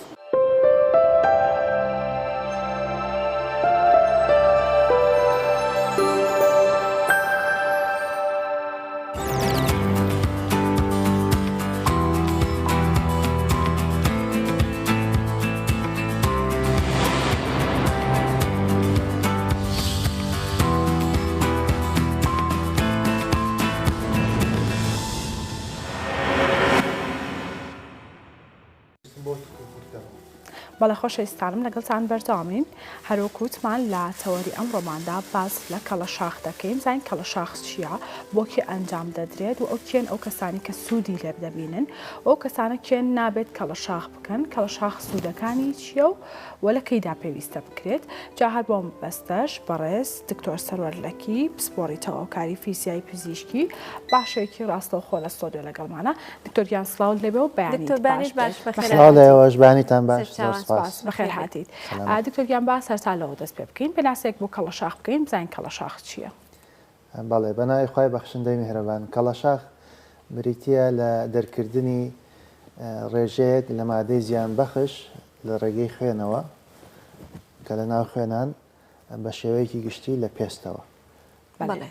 بەڵێ خۆشەویستانم لەگەڵتان بەردەوامین هەروەک وتمان لە تەوەری ئەمڕۆماندا باس لە کەڵەشاخ دەکەین زانین کەڵەشاخ چییە بۆ کێ ئەنجام دەدرێت و ئەو کێن ئەو کەسانی کە سوودی لێ دەبینن و ئەو کەسانە کێن نابێت کەڵەشاخ بکەن کەڵەشاخ سوودەکانی چییە و و لە کەیدا پێویستە بکرێت جا هەر بۆ مەبەستەش بەڕێز دکتۆر سەروەر لەکی پسپۆڕی تەواوکاری فیزیای پزیشکی باشێکی ڕاستەوخۆ لە ستۆدیۆ لەگەڵمانە دکتۆر گیان سڵاوت لێبێ و بەیانیت دکتۆر باش بەیانیت باش بێت بەخێر سڵاو لە هاتیت ئێوەش بەیانیتان باش زۆر سەرچاوان سپاس سپاس بەخێر بەخێر بێیت هاتیت سەلامەت دکتۆر گیان با سەرتا لەوە دەست پێ بکەین پێناسەیەک بۆ کەڵەشاخ بکەین بزانین کەڵەشاخ چییە؟ بەڵێ بەناوی خوای بەخشندەی میهرەبان. کەڵەشاخ بریتییە لە دەرکردنی ڕێژەیەک لە مادەی زیانبەخش لە ڕێگەی خوێنەوە کە لە ناو خوێنان بە شێوەیەکی گشتی لە پێستەوە. بەڵێ.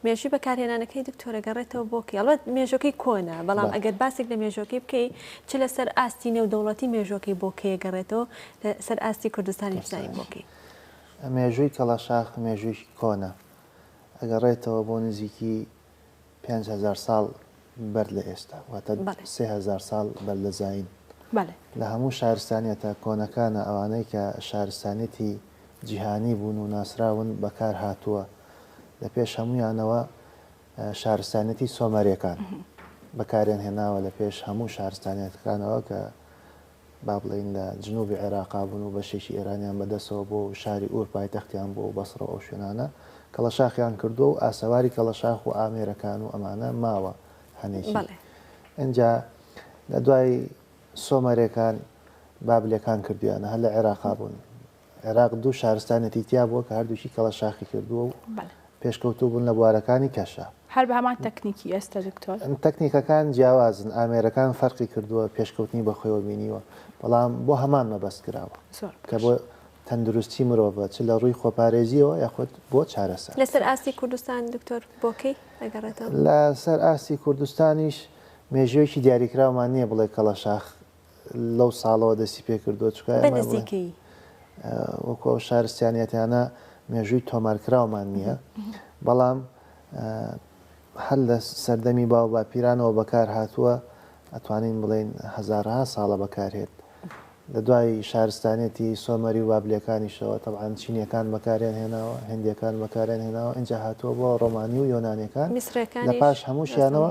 مێژووی بەکارهێنانەکەی دکتۆر ئەگەڕێتەوە بۆ کەی؟ ئەڵبەت مێژووەکەی کۆنە، بەڵام ئەگەر باسێک لە مێژووەکەی بکەی چ لەسەر ئاستی نێودەوڵەتی مێژووەکەی بۆ کەی ئەگەڕێتەوە، لەسەر ئاستی کوردستانیش بزانین بۆ کەی؟ مێژووی کەڵەشاخ مێژوویەکی کۆنە، ئەگەڕێتەوە بۆ نزیکی 5000 ساڵ بەر لە ئێستا، واتە 3000 ساڵ بەر لە زایین. لە هەموو شارستانیەتە کۆنەکانە ئەوانەی کە شارستانیەتی جیهانی بوون و ناسراون بەکار هاتووە، لە پێش هەموویانەوە شارستانیەتی سۆمەریەکان بەکاریان هێناوە لە پێش هەموو شارستانیەتەکانەوە کە با بڵێین لە جنوبی عێراقا بوون و بەشێکی ئێرانیان بەدەستەوە بووە و شاری ئوور پایتەختیان بووە و بەسڕە و ئەو شوێنانە کەڵەشاخیان کردووە و ئاسەواری کەڵەشاخ و ئامێرەکان و ئەمانە ماوە هەنێکی. بەڵێ. ئینجا لە دوای سۆمەرێکان بابلێکان کردویانە هەر لە عێراقا بوون. عێراق دوو شارستانێتی تیا بووە کە هەردووکی کەڵەشاخی کردووە و پێشکەوتوو بوون لە بوارەکانی کەشا. هەر بە هەمان تەکنیکی ئێستا دکتۆر؟ تەکنیکەکان جیاوازن، ئامێرەکان فەرقی کردووە، پێشکەوتنی بەخۆیەوە بینیوە، بەڵام بۆ هەمان مەبەست کراوە کە بۆ تەندروستی مرۆڤە چ لە ڕووی خۆپارێزییەوە یاخود بۆ چارەسەر. لەسەر ئاستی کوردستان دکتۆر بۆ کەی ئەگەڕێتەوە؟ لەسەر ئاستی کوردستانیش مێژوویەکی دیاریکراومان نییە بڵێ کەڵەشاخ لەو ساڵەوە دەستی پێکردووە چونکە بە نزیکەیی وەکو ئەو شارستانیەتانە مێژووی تۆمارکراومان نییە بەڵام هەر لە سەردەمی باو باپیرانەوە بەکار هاتووە ئەتوانین بڵێین هەزارەها ساڵە بەکارهێت لە دوای شارستانیەتی سۆمەری و بابلیەکانیشەوە تەبعەن چینیەکان بەکاریان هێناوە هندیەکان بەکاریان هێناوە ئینجا هاتووە بۆ ڕۆمانی و یۆنانیەکان لە پاش هەمووشیانەوە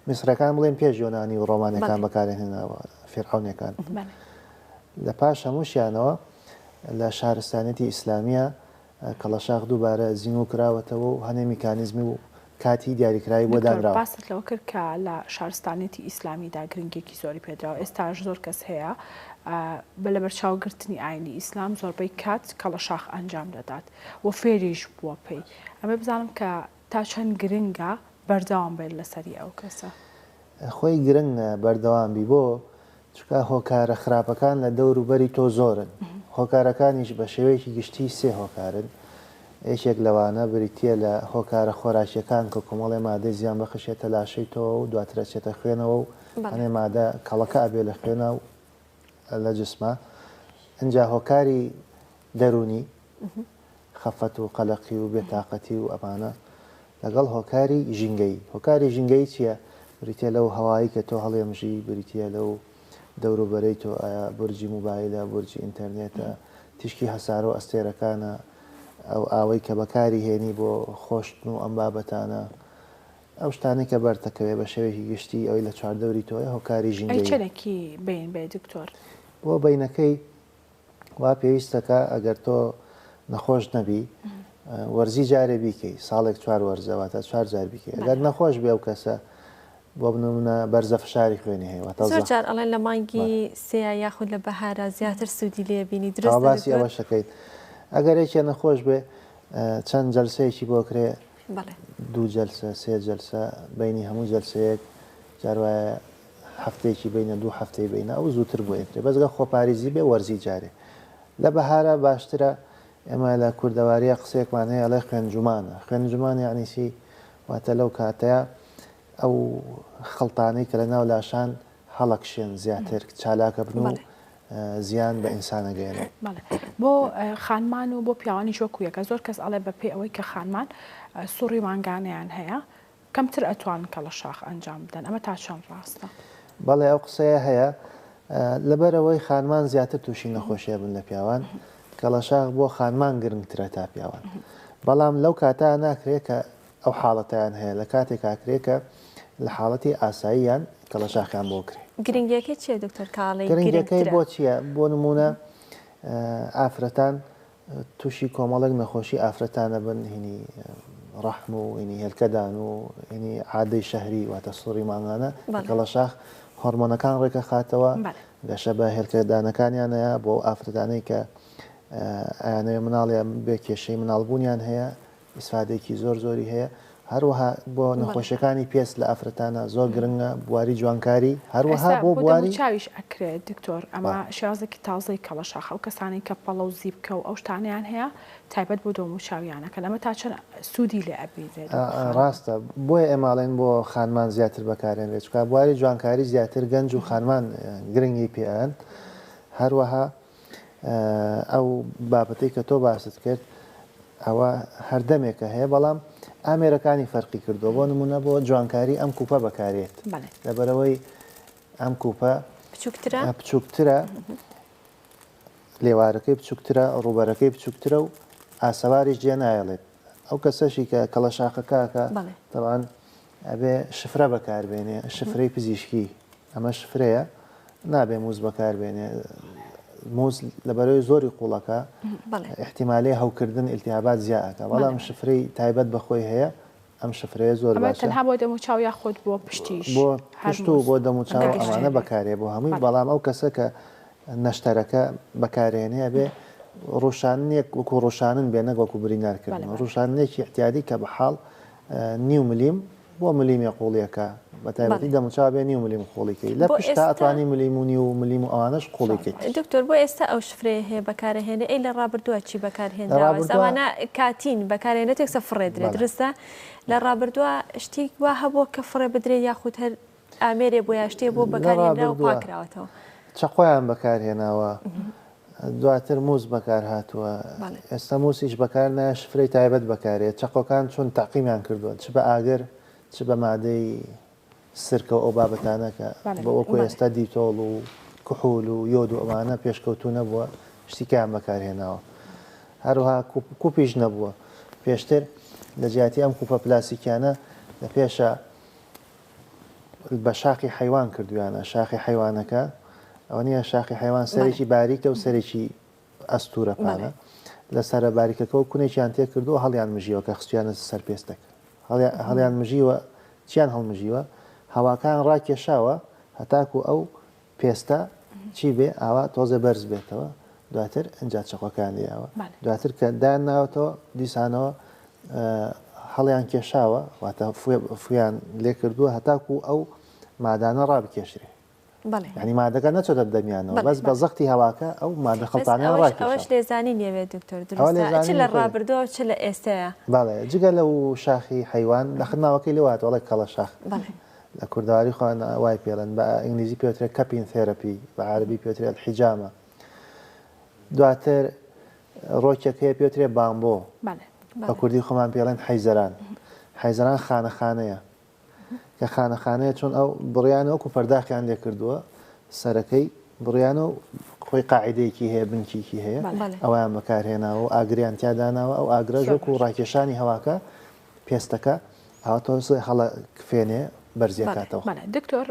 میسرەکان بڵێن پێش یۆنانی و ڕۆمانەکان بەکاریان هێناوە فیرعەونەکان لە پاش هەمووشیانەوە لە شارستانیەتی ئیسلامیە کەڵەشاخ دووبارە زینوو کراوەتەوە و هەنێ میکانیزمی و کاتی دیاریکراوی بۆ دکتۆر دانراوە. باست لەوە کرد کە لە شارستانیەتی ئیسلامیدا گرنگیەکی زۆری پێدراوە، ئێستاش زۆر کەس هەیە بە لەبەرچاو گرتنی ئاینی ئیسلام زۆربەی کات کەڵەشاخ ئەنجام دەدات و فێریش بووە پێی، ئەمە بزانم کە تا چەند گرنگە بەردەوام بێت لەسەری ئەو کەسە؟ خۆی گرنگە بەردەوام بی بۆ؟ چونکە هۆکارە خراپەکان لە دەور و بەری تۆ زۆرن، هۆکارەکانیش بە شێوەیەکی گشتی سێ هۆکارن، یەکێک لەوانە بریتییە لە هۆکارە خۆراکییەکان کە کۆمەڵێ مادەی زیانبەخش یەتە لاشەی تۆوە و دواتر ئەچێتە خوێنەوە و هەنێ مادە کەڵەکە ئەبێ لە خوێنا و لە جسما، ئینجا هۆکاری دەروونی، خەفەت و قەلەقی و بێتاقەتی و ئەمانە، لەگەڵ هۆکاری ژینگەیی. هۆکاری ژینگەیی چییە؟ بریتییە لەو هەوایەی کە تۆ هەڵیەمژی، بریتییە لەو دەوروبەرەی تۆ، ئایا بورجی موبایلە، بورجی ئینتەرنێتە، تیشکی هەسارە و ئەستێرەکانە، ئەو ئاوەی کە بەکاری هێنی بۆ خۆشتن و ئەم بابەتانە. ئەو شتانەی کە بەرتەکەوێ بە شێوەیەکی گشتی ئەوەی لە چواردەوری تۆیە هۆکاری ئەی ژینگەیی. چەنێکی بەین بێ دکتۆر؟ بۆ بەینەکەی وا پێویستەکە ئەگەر تۆ نەخۆش نەبی وەرزی جارێ بیکەی ساڵێک چوار وەرزە واتە چوار جار بیکەی ئەگەر نەخۆش بێ ئەو کەسە بۆ بنمونە بەرزە فشاری خوێنی هەیە واتە زۆر جار ئەڵێن لە مانگی سێیا یاخود لە بەهارا زیاتر سوودی لێ بینی دروستە باسی ئەوەش دەکەیت ئەگەر یەکێ نەخۆش بێ چەند جەلسەیەکی بۆ کرێ دوو جەلسە سێ جەلسە بینی هەموو جەلسەیەک جار وایە هەفتەیەکی بینە دوو هەفتەی بینە ئەو زووتر بۆ یەکرێ بەس گەر خۆپاریزی بێ وەرزی جارێ لە بەهارا باشترە ئێمە لە کوردەواریە قسەیەکمان هەیە ئەڵێ خوێنجومانە خوێنجومان یعنی چی واتە لەو کاتەیە ئەو خڵتانەی کە لە ناو لاشان هەڵەکشێن زیاتر چالاکە بن و زیان بە ئینسان ئەگەیەنن. بەڵێ بۆ خانمان و بۆ پیاوانیش وەکو یەکە زۆر کەس ئەڵێ بە پێی ئەوەی کە خانمان سوڕی مانگانەیان هەیە کەمتر ئەتوانن کەڵەشاخ ئەنجام بدەن ئەمە تا چەند ڕاستە؟ بەڵێ ئەو قسەیە هەیە لەبەرئەوەی خانمان زیاتر تووشی نەخۆشی ئەبن لە پیاوان کەڵەشاخ بۆ خانمان گرنگترە تا پیاوان بەڵام لەو کاتە ناکرێت کە ئەو حاڵەتەیان هەیە لە کاتێکا کرێ کە لە حاڵەتی ئاساییان کەڵەشاخیان بۆ کرێ. گرنگیەکەی چیە دکتۆر کاڵی گرنگترە؟ گرنگیەکەی بۆ چیە؟ بۆ نمونە ئافرەتان توشی کۆمەڵێک نەخۆشی ئافرەتان ئەبن هینی ڕەحم و هینی هێلکەدان و هینی عادەی شەهری واتە سوڕی مانگانە کە کەڵەشاخ هۆرمۆنەکان ڕێکەخاتەوە گەشە بە هێلکەدانەکانیان هەیە بۆ ئەو ئافرەتانەی کە ئەیانەوێ مناڵیان بێ کێشەی مناڵبوونیان هەیە ئیسفادەیەکی زۆر زۆری هەیە هەروەها بۆ نەخۆشیەکانی پێست لە ئافرەتانە زۆر گرنگە بواری جوانکاری هەروەها ئێستا بۆ بۆ دەم و بواری چاویش ئەکرێت دکتۆر ئەمە بەڵێ. شێوازێکی تازەی کەڵەشاخە ئەو کەسانەی کە پەڵە و زیپکە و ئەو شتانەیان هەیە تایبەت بۆ دەم و چاویان ئەکەن ئەمە تا چەند سوودی لێ ئەبینرێت وەکو خانمان؟ ڕاستە بۆیە ئێمە ئەڵێین بۆ خانمان زیاتر بەکارێنرێت چونکە بواری جوانکاری زیاتر گەنج و خانمان گرنگی پێ ئەن هەروەها ئەو بابەتەی کە تۆ باست کرد ئەوە هەردەمێکە هەیە بەڵام ئامێرەکانی فەرقی کردووە بۆ نمونە بۆ جوانکاری ئەم کوپە بەکارێت لەبەرەوەی ئەم کوپە بچووکترە بچووکترە لێوارەکەی بچووکترە ڕووبەرەکەی بچووکترە و ئاسەواریش جێ نایەڵێت ئەو کەسەشی کە کەڵەشاخەکەکە تەوان ئەبێ شفرە بەکاربێنێ شفرەی پزیشکی ئەمە شفرەیە نابێ موز بەکاربێنێ موز لەبەرەوەی زۆری قوڵەکە احتیمالەیە هەوکردن التهابات زیاکە بەڵام شفرەی تایبەت بەخۆی هەیە ئەم شفرەیە زۆر باشە تەنها بۆ دەموچاو یاخود بۆ پشتیش بۆ پشت و بۆ دەموچاو ئەمانە بەکارێ بۆ هەمووی بەڵام ئەو کەسە کە نەشتەرەکە بەکارێنێ ئەبێ ڕوشاننێک وەکو ڕوشانن بێ نەک وەکو بریندارکردن ڕوشاننێکی اعتیادی کە بە حاڵ نیو ملیم بۆ ملیمێ قوڵیەکە بە تایبەتی دەموچاو بێ نیو ملیم قوڵی کەی لە پشتا ئەتوانی ملیم و نیو ملیم و ئەوانەش قوڵی کەی. دکتۆر بۆ ئێستا ئەو شفرەیە هەیە بەکارەهێنێ ئەی لە ڕابردووە چی بەکار هێنراوە ئێستا ئەوانە کاتین بەکارهێنێت یەکسەر فڕێ درێ دروستە لە ڕابردووە شتی وا هەبووە کە فڕێ بدرێ یاخود هەر ئامێرێ بۆ یا شتێ بۆ بەکارهێنراوە پاکراوەتەوە. چەقۆیان بەکارهێناوە دواتر موز بەکار هاتووە ئێستا موسیش بەکار نایە شفرەی تایبەت بەکارێت چەقۆکان چون تەعقیمیان کردووە چ بە ئاگر چ بە مادەی سرکە و ئەو بابەتانە کە بە وەکو ئێستا دیتۆڵ و کحول و یۆد و ئەوانە پێشکەوتوو نەبووە شتیکەیان بەکارهێناوە هەروها کوپیش نەبووە پێشتر لە جیاتی ئەم کوپە پلاسیکیانە لە پێشە بە شاخی حەیوان کردویانە شاخی حەیوانەکە ئەوە نییە شاخی حەیوان سەرێکی باریکە و سەرێکی ئەستورە پانە لە سەرە باریکەکەەوە کونێکیان تێ کردو هەڵیان مژیوە کە خستیانە سەر پێستەکە هەڵیان مژیوە چیان هەڵمژیوە هەواکان ڕاکێشاوە هەتاکو ئەو پێستە چی بێ ئاوا تۆزێ بەرز بێتەوە دواتر ئینجا چەقۆکەیان لێیاوە دواتر کە دایان ناوەتەوە دیسانەوە هەڵیان کێشاوە واتە فویان لێ کردووە هەتاکو ئەو مادانە ڕابکێشرێ یعنی مادەکە نەچۆتە دەمیانەوە بەس بە زەختی هەواکە ئەو مادە خەڵتانیان ڕاکێشاوە ئەوەش لێزانی نییە دکتۆر دروستە چ لە ڕابردووە چ لە ئێستەیە بەڵێ جگە لەو شاخی حەیوان لە ناوەکەی لێوە هاتووە ئەڵێ کەڵە شاخ لە کوردەواری خۆیان وای پێڵێن بە ئینگلیزی پێوترێ cupping therapy بە عەرەبی پێوترێ الحجامە دواتر ڕۆکێک هەیە پێوترێ بامبۆ بە کوردی خۆمان پێڵێن حەیزەران حەیزەران خانەخانەیە کە خانەخانەیە چۆن ئەو بڕیانە وەکو پەرداخیان لێ کردووە سەرەکەی بڕیانە و خۆی قاعدەیەکی هەیە بنکیکی هەیە ئەویان بەکارهێناوە و ئاگریان تیاداناوە ئەو ئاگرەش وەکو ڕاکێشانی هەواکە پێستەکە. ئەوە تۆزێ هەڵە کفێنێ بەرزی بەڵێ ئەکاتەوە. بەڵێ دکتۆر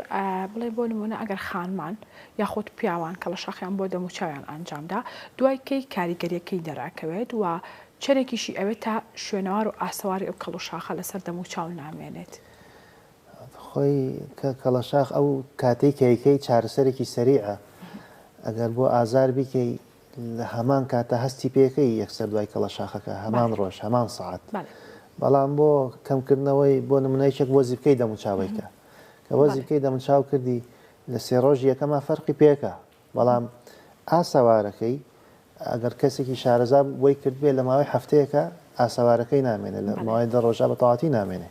بڵێ بۆ نمونە ئەگەر خانمان یاخود پیاوان کەڵەشاخیان بۆ دەموچاویان ئەنجامدا دوای کەی کاریگەریەکەی دەرئەکەوێت و چەنێکیشی ئەوێت تا شوێنەوار و ئاسەواری ئەو کەڵوشاخە لەسەر دەموچاو نامێنێت؟ خۆی کە کەڵەشاخ ئەو کاتەی کە ئەیکەی چارەسەرێکی سەریعە ئەگەر بۆ ئازار بیکەی لە هەمان کاتە هەستی پێکەی یەکسەر دوای کەڵەشاخەکە هەمان ڕۆژ هەمان سەعات بەڵام بۆ کەمکردنەوەی بۆ نمونە یەکێک بۆ زیپکەی دەموچاوەیکە کە بۆ زیپکەی دەموچاو کردی لە سێ ڕۆژی یەکەما فەرقی پێکە بەڵام ئاسەوارەکەی ئەگەر کەسێکی شارەزا بۆی کردبێ لە ماوەی هەفتەیەکە ئاسەوارەکەی نامێنێ لە ماوەی دە ڕۆژا بە تەواتی نامێنێ.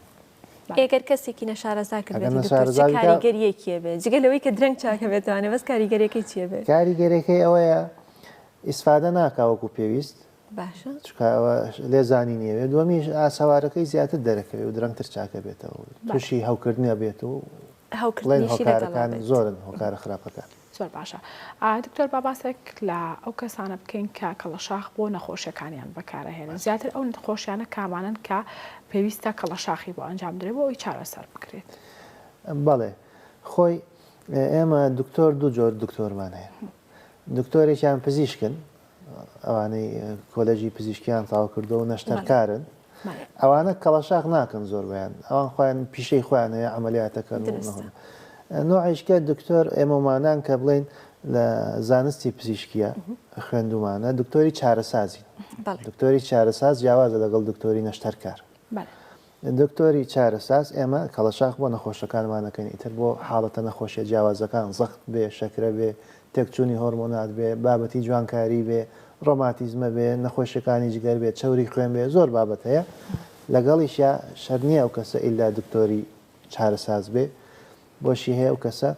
ئەگەر کەسێکی نەشارەزا کردبێتی دکتۆر چ کاریگەریەکی ئەبێ جگە لەوەی کە درەنگ چاکە بێتوانێ بەس کاریگەریەکەی چیە بێ؟ کاریگەریەکەی ئەوەیە ئیسفادە ناکا وەکو پێویست باشە چونکە ئەوە لێزانی نییە دووەمیش ئاسەوارەکەی زیاتر دەرەکەوێ و درەنگتر چاکە بێتەوە تووشی هەوکردنە بێت و بڵێن هەوکردنیشی لەگەڵا هۆکارەکان بێت. زۆرن هۆکارە خراپەکان. زۆر باشە دکتۆر با باسێک لە ئەو کەسانە بکەین کە کەڵەشاخ بۆ نەخۆشیەکانیان بەکارئەهێنن زیاتر ئەو نەخۆشیانە کامانەن کە پێویستە کەڵەشاخی بۆ ئەنجام بدرێت بۆ ئەوەی چارەسەر بکرێت؟ بەڵێ خۆی ئێمە دکتۆر دوو جۆر دکتۆرمان هەیە دکتۆرێکیان پزیشکن ئەوانەی کۆلێژی پزیشکیان تەواو کردووە و نەشتەرکارن ئەوانە کەڵەشاخ ناکەن زۆربەیان ئەوان خۆیان پیشەی خۆیان هەیە عملیاتەکەن نوعیشکە دکتۆر ئێمەمانان کە بڵین لە زانستی پزیشکیە خوێندومانە دکتۆری چارەسازین دکتۆری چارەساز جیاوازە لەگەڵ دکتۆری نەشتەرکار دکتۆری چارەساز، ئێمە کەڵەشاخ بۆ نەخۆشەکانمان ئەکەین ئیتر بۆ حاڵەتە نەخۆشیە جیاوازەکان زەخت بێ، شەکرە بێ، تێکچوونی هۆرمۆنات بێ، بابەتی جوانکاری بێ، ڕۆماتیزمە بێ، نەخۆشیەکانی جگەر بێ، چەوری خوێن بێ، زۆر بابەت هەیە. لەگەڵیشیا شەرت نییە ئەو کەسە ئیلا دکتۆری چارەساز بێ، بۆشی هەیە ئەو کەسە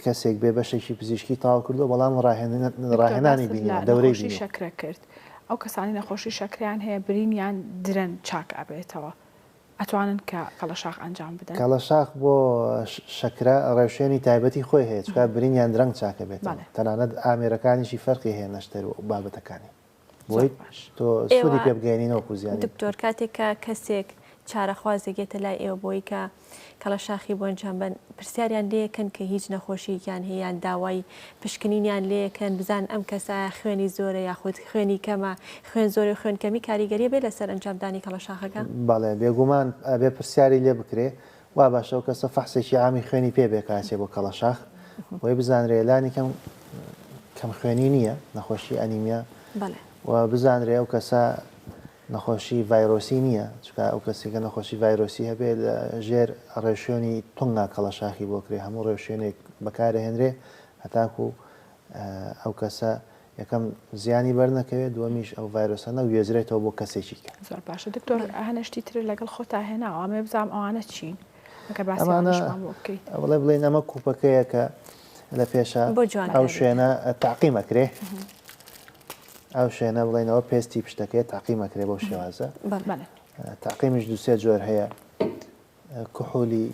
کەسێک بێ بەشێکی پزیشکی تەواو کردووە بەڵام دکتۆر ڕاهێنانی باست لە بینیوە، دەورەی نەخۆشی بینیوە. شەکرە کرد ئەو کەسانەی نەخۆشی شەکرەیان هەیە برینیان درەن چاک ئەبێتەوە ئەتوانن کە کەڵەشاخ ئەنجام بدەن؟ کەڵەشاخ بۆ شەکرە ڕێوشوێنی تایبەتی خۆی هەیە چونکە برینیان درەنگ چاکەبێتەوە بەڵێ. تەنانەت ئامێرەکانیشی فەرقی هەیە نەشتەر و بابەتەکانی. زۆر بۆی باش. تۆ ئێوە سوودی پێ بگەیەنی نەوەکو زیانی. دکتۆر کاتێک کە کەسێک چارەخوازێک یەتە لای ئێوە بۆی کە کەڵەشاخی بۆ ئەنجام بەن پرسیاریان لێکەن کە هیچ نەخۆشیەکیان هەیە یان داوای پشکنینیان لێکەن بزان ئەم کەسە خوێنی زۆرە یاخود خوێنی کەمە خوێن زۆری و خوێن کەمی کاریگەریە بێ لەسەر ئەنجامدانی کەڵەشاخەکە؟ بەڵێ بێگومان ئەبێ پرسیاری لێ بکرێ وا باشە ئەو کەسە فەحسێکی عامی خوێنی پێ بێ کە ئەچێ بۆ کەڵەشاخ بۆی بزانرێ لانی کەم کەم خوێنی نییە نەخۆشی ئەنیمیا و بزانرێ ئەو کەسە نەخۆشی ڤایرۆسی نییە چونکە ئەو کەسێکە نەخۆشی ڤایرۆسی هەبێ لە ژێر ڕێوشوێنی تونگا کەڵەشاخی بۆ کرێ هەموو ڕێوشوێنێک بەکارەهێنرێ هەتاکو ئەو کەسە یەکەم زیانی بەر نەکەوێت دووەمیش ئەو ڤایرۆسە نەگوێزرێتەوە بۆ کەسێکی کە. زۆر باشە دکتۆر هەنێ شتی ترت لەگەڵ خۆتا هێناوە ئەمەوێ بزانم ئەوانە چین ئەگەر باسی ئەمانە ئەوانەشمان بۆ بکەیت. بڵێ بڵێین ئەمە کوپەکەیە کە لە پێشە بۆ ئەو جوانکاری. شوێنە تەعقیم ئەکرێ ئەو شوێنە بڵێنەوە پێستی پشتەکەی تەعقیم ئەکرێ بەو شێوازە بەڵێ. بەڵێ. تەعقیمیش دوو سێ جۆر هەیە کحولی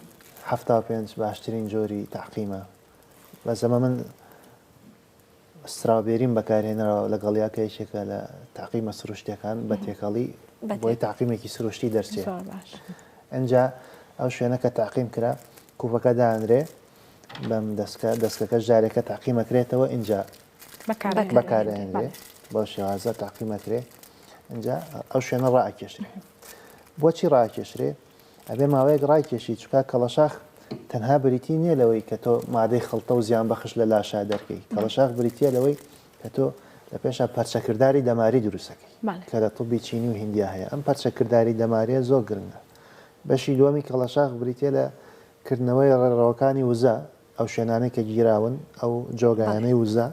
75 باشترین جۆری تەعقیمە بەس ئەمە من ستراوبێریم بەکارهێنراوە لەگەڵیا کە یەکێکە لە تاقیمە سروشتیەکان بە تێکەڵی بۆی تاقیمێکی سروشتی دەرچێ ئەجا ئەو شوێنە کە تاقیم کرا کوپەکە دانرێ بەم دەستکە دەستکەکە جارێکە تاقیمەکرێتەوە اینجا بەکارهێنرێ بەو شێوازە تاقیمەکرێ اینجا ئەو شوێنە ڕاکێشرێ بۆچی ڕاکێشرێ ئەبێ ماوەیەک ڕایکێشی چونکە کەڵەشاخ تەنها بریتی نییە لەوەی کە تۆ مادەی خڵتە و زیان بەخش لە لاشا دەرکەی کەڵەشاخ بریتیە لەوەی کە تۆ لە پێشا پەرچەکرداری دەماری دروستەکەی کە لە طبی چینی و هندیا هەیە ئەم پەرچەکرداری دەماریە زۆر گرنگە بەشی دووەمی کەڵەشاخ بریتیە لە کردنەوەی ڕێڕەوەکانی وزە ئەو شوێنانەی کە گیراون ئەو جۆگایانەی وزە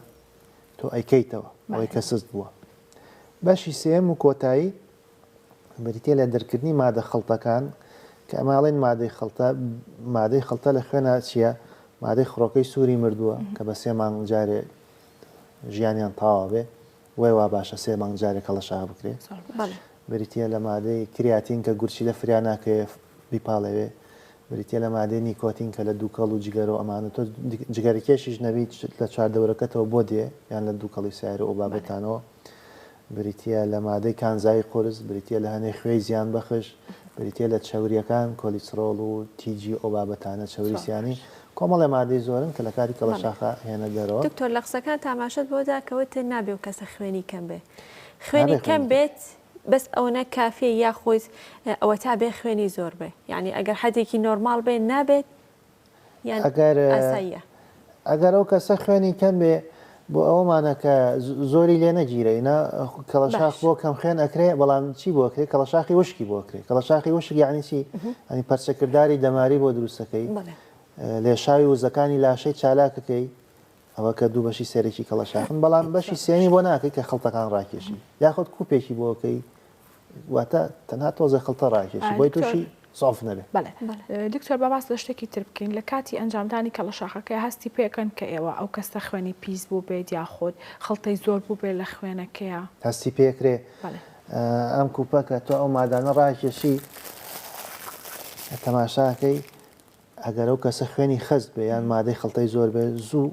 تۆ ئەیکەیتەوە ئەوەی کە سست بووە بەشی سێیەم و کۆتایی بریتیە لە دەرکردنی مادە خڵتەکان کە ئەمە ئەڵێن مادەی خڵتە مادەی خڵتە لە خوێنا چییە مادەی خڕۆکەی سووری مردووە کە بە سێ مانگ جارێ ژیانیان تەواو بێ وای وا باشە سێ مانگ جارێ کەڵەشاخ بکرێ بریتیە لە مادەی کریاتین کە گورچیلە فریا ناکەوێ بیپاڵێوێ بریتیە لە مادەی نیکۆتین کە لە دووکەڵ و جگەرە و ئەمانە تۆ جگەرەکێشیش نەبیت لە چواردەورەکەتەوە بۆ دێ یان لە دووکەڵی سیارە و بابەتانەوە بریتییە لە مادەی کانزایی قورس، بریتییە لە هەنێ خوێی زیانبەخش، بریتیە لە چەوریەکان کۆلیسترۆڵ و تیجی ئەو بابەتانە چەوری سیانی کۆمەڵێ مادەی زۆرن کە لە کاتی کەڵەشاخا هێنە دەرەوە. دکتۆر لە قسەکان تاماشەت بۆ دا کە وتت نابێ ئەو کەسە خوێنی کەم بێ خوێنی کەم بێت بەس ئەوەنە کافیە یاخود ئەوەتا بێ خوێنی زۆر بێ یانی ئەگەر حەدێکی نۆرماڵ بێ نابێت یان ئەگەر ئاساییە؟ ئەگەر ئەو کەسە خوێنی کەم بێ بۆ ئەوەمانە کە زۆری لێ نەگیرێ نا کەڵەشاخ باش. بۆ کەم خوێن ئەکرێ بەڵام چی بۆ ئەکرێ کەڵەشاخی وشکی بۆ ئەکرێ کەڵەشاخی وشک یعنی چی یعنی پەرچەکرداری دەماری بۆ دروستەکەی بەڵێ. لێشاوی وزەکانی لاشەی چالاکەکەی ئەوە کە دوو بەشی سەرەکی کەڵەشاخن بەڵام بەشی سێمی بۆ ناکەی کە خڵتەکان ڕاکێشی یاخود کوپێکی بۆکەی واتە تەنها تۆزێ خڵتە ڕاکێشی بۆی تووشی زۆف نەبێ. بەڵێ دکتۆر با باس لە شتێکی تر بکەین لە کاتی ئەنجامدانی کەڵەشاخەکەی هەستی پێکەن کە ئێوە ئەو کەسە خوێنی پیس بوو بێت یاخود خڵتەی زۆر بوو بێت لە خوێنەکەیە؟ هەستی پێکرێ ئەم کوپە کە تۆ ئەو مادانە ڕاکێشی تەماشاکەی ئەگەر ئەو کەسە خوێنی خەست بێ یان مادەی خڵتەی زۆر بێ زوو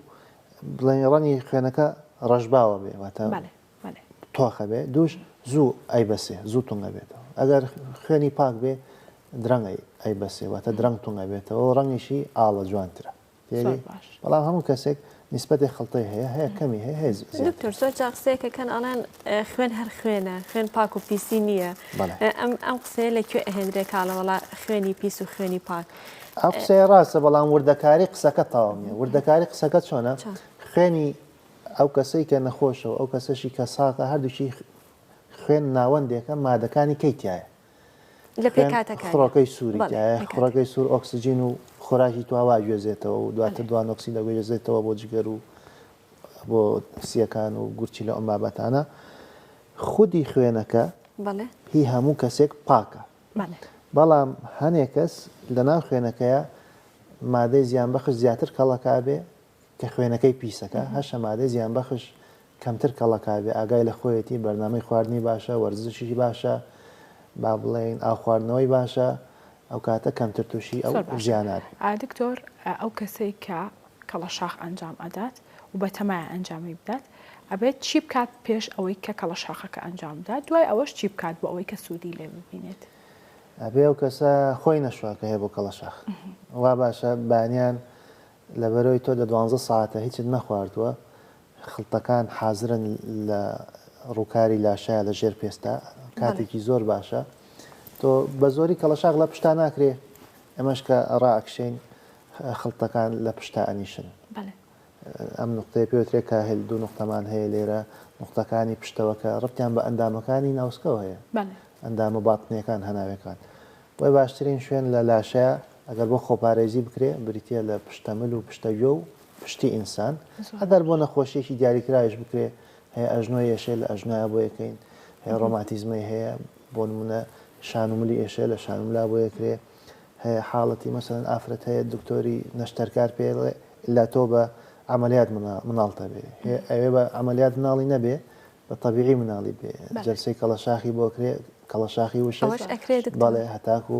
بڵێن ڕەنگی خوێنەکە ڕەشباوە بێ واتە تۆخە بێ دووش زوو ئەیبەسێ زوو تونگ ئەبێتەوە ئەگەر خوێنی پاک بێ درەنگ ئەیبەسێ واتە درەنگ تونگ ئەبێتەوە ڕەنگیشی ئاڵە جوانترە بەڵام هەموو کەسێک نیسبەتێ خڵتەی هەیە هەیە کەمی هەیە هەیە زیاتر. دکتۆر زۆر جار قسەیەکەکەن ئەڵێن خوێن هەر خوێنە خوێن پاک و پیسی نییە ئەم ئەم قسەیە لە کوێ ئەهێنرێ کاڵە وەڵا خوێنی پیس و خوێنی پاک ئەو قسەیە ڕاستە بەڵام وردەکاری قسەکە تەواو نییە وردەکاری قسەکە چۆنە خوێنی ئەو کەسەی کە نەخۆشە و ئەو کەسەشی کە ساغە هەردووکی خوێن ناوەندێکە مادەکانی کەی تایە لە پێکهاتەکانی. خڕۆکەی سووری تیایە، خڕۆکەی سوور ئۆکسجین و خۆراکی تواوا ئەگوێزێتەوە و دواتر دوانۆکسید ئەگوێزێتەوە بۆ جگەر و بۆ سییەکان و گورچیلە ئەم بابەتانە. خودی خوێنەکە هی هەموو کەسێک پاکە، بەڵام هەنێ کەس لەناو خوێنەکەیا مادەی زیانبەخش زیاتر کەڵەکە ئەبێ کە خوێنەکەی پیسەکە، هەشە مادەی زیانبەخش کەمتر کەڵەکە بێ، ئاگای لە خۆیەتی، بەرنامەی خواردنی باشە، وەرزشیشی باشە، با بڵێین ئاو خواردنەوەی باشە، ئەو کاتە کەمتر تووشی ئەو زۆر باشە زیانە ئەبێ. دکتۆر ئەو کەسەی کە کەڵەشاخ ئەنجام ئەدات و بەتەمایە ئەنجامی بدات ئەبێت چی بکات پێش ئەوەی کە کەڵەشاخەکە ئەنجام بدات دوای ئەوەش چی بکات بۆ ئەوەی کە سوودی لێ ببینێت؟ ئەبێ ئەو کەسە خۆی نەشوا کە هەیە بۆ کەڵەشاخ. وا باشە بەیانیان لەبەرئەوەی تۆ لە دوانزە سەعاتە هیچت نەخواردووە، خڵتەکان حازرن لە ڕووکاری لاشەیا لە ژێر پێستا، کاتێکی زۆر باشە. تۆ بە زۆری کەڵەشاخ لە پشتا ناکرێ، ئێمەش کە ڕائەکشێین خڵتەکان لە پشتا ئەنیشن. ئەم نوقتەیە پێ وترێ کاهل، دوو نوقتەمان هەیە لێرە، نوقتەکانی پشتەوە کە ڕبتیان بە ئەندامەکانی ناوسکەوە هەیە، ئەندامە باتنییەکان، هەناوەکان. بۆیە باشترین شوێن لە لاشەیا ئەگەر بۆ خۆپارێزی بکرێ بریتییە لە پشتەمل و پشتەگوێ و پشتی ئینسان، ئەگەر بۆ نەخۆشییەکی دیاریکراویش بکرێ هەیە ئەژنۆی ئێشێ لە ئەژنۆیا بۆ یەکەین، هەیە ڕۆماتیزمەی هەیە بۆ نموونە شان و ملی ئێشێ لە شان و ملا بۆ یەکرێ، هەیە حاڵەتی مەسەلەن ئافرەت هەیە دکتۆری نەشتەرکار پێ ئەڵێ ئیلا تۆ بە عەمەلیات مناڵت ئەبێ، هەیە ئەوێ بە عەمەلیات مناڵی نەبێ بە تەبیعی مناڵی بێ جەلسەی کەڵەشاخی بۆ کرێ کەڵەشاخی وشک ئەوەش ئەکرێ دکتۆر؟ بەڵێ هەتاکو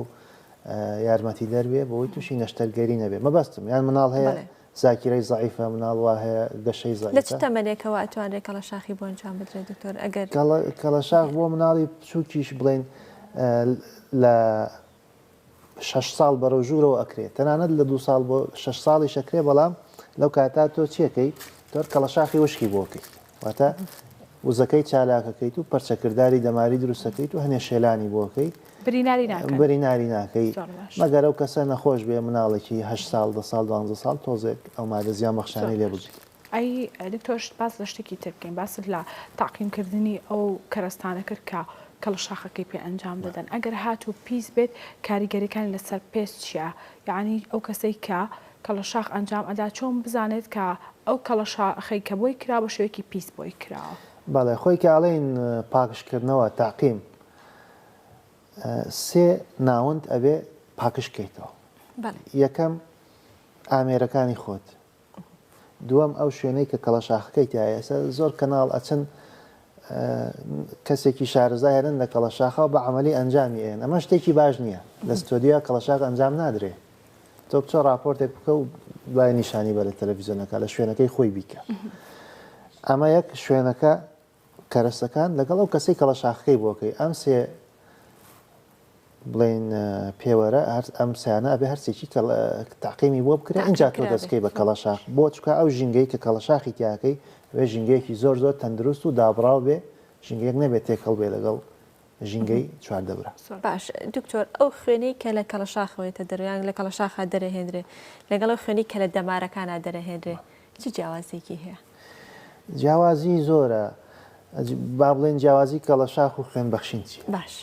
یارمەتی دەر بێ بۆی تووشی نەشتەرگەری نەبێ مەبەستم یان مناڵ هەیە زاکیرەی زەعیفە مناڵ وا هەیە گەشەی لە چ زەعیفە تەمەنێکەوە ئەتوانرێ کەڵەشاخی بۆ ئەنجام بدرێت دکتۆر ئەگەر کەڵەشاخ بۆ مناڵی بچووکیش بڵێین لە شەش ساڵ بەرەو ژوورەوە ئەکرێ تەنانەت لە دوو ساڵ بۆ شەش ساڵیش ئەکرێ بەڵام لەو کاتا تۆ چیەکەی تۆ کەڵەشاخی وشکی بۆکەی واتە وزەکەی چالاکەکەیت و پەرچەکرداری دەماری دروستەکەیت و هەنێ شێلانی بۆکەی بریناری ناکەن بریناری ناکەی زۆر باش. مەگەر ئەو کەسە نەخۆش بێ مناڵێکی هەشت ساڵ دە ساڵ دوانزە ساڵ تۆزێک ئەو مادە زیان زۆر بەخشانەی لێ باش. بگری. ئەی دکتۆر باس لە شتێکی تر بکەین باست لە تەعقیم کردنی ئەو کەرەستانە کرد کە کەڵەشاخەکەی پێ ئەنجام دەدەن ئەگەر هاتوو پیس بێت کاریگەریەکانی لەسەر پێست چیە یەعنی ئەو کەسەی کە کەڵەشاخ ئەنجام ئەدا چۆن بزانێت کە ئەو کەڵەشاخەی کە بۆی کراوە بە شێوەیەکی پیس بۆی کراوە؟ بەڵێ خۆی کە ئەڵێین پاکژکردنەوە، تعقیم، سێ ناوەند ئەبێ پاکژ کەیتەوە. یەکەم ئامێرەکانی خۆت، دووەم ئەو شوێنەی کە کەڵەشاخەکەی تیایە ئێستا زۆر کەناڵ ئەچن کەسێکی شارەزا هێنن لە کەڵەشاخەوە بە عملی ئەنجامی ئێن ئەمە شتێکی باش نییە لە ستۆدیۆ کەڵەشاخ ئەنجام نادرێ تۆ بچۆ راپۆرتێک بکە و دوای نیشانی بە لە تەلەڤیزیۆنەکە لە شوێنەکەی خۆی بیکە ئەمە یەک شوێنەکە کەرەسەکان لەگەڵ ئەو کەسەی کەڵەشاخەکەی بۆکەی ئەم سێ. بڵێین پێوەرە هەر ئەم سیانە ئەبێ هەرسێکی تاقیمی بۆ بکرێ ئینجا تۆ دەستکەی بە کەڵەشاخ بۆ چکە ئەو ژینگەی کە کەڵەشاخی تیاکەی ئەبێ ژینگەیەکی زۆر زۆر تەندروست و دابڕاو بێ ژینگەیەک نەبێت تێکەڵ بێ لەگەڵ ژینگەی چواردەورە. باش دکتۆر ئەو خوێنەی کە لە کەڵەشاخەوە یەتە دەرەوە یان لە کەڵەشاخا دەرەهێنرێ لەگەڵ ئەو خوێنەی کە لە دەمارەکانا دەرەهێنرێ چ جیاوازیەکی هەیە؟ جیاوازی زۆرە با بڵێن جیاوازی کەڵەشاخ و خوێن بەخشین چیە؟ باش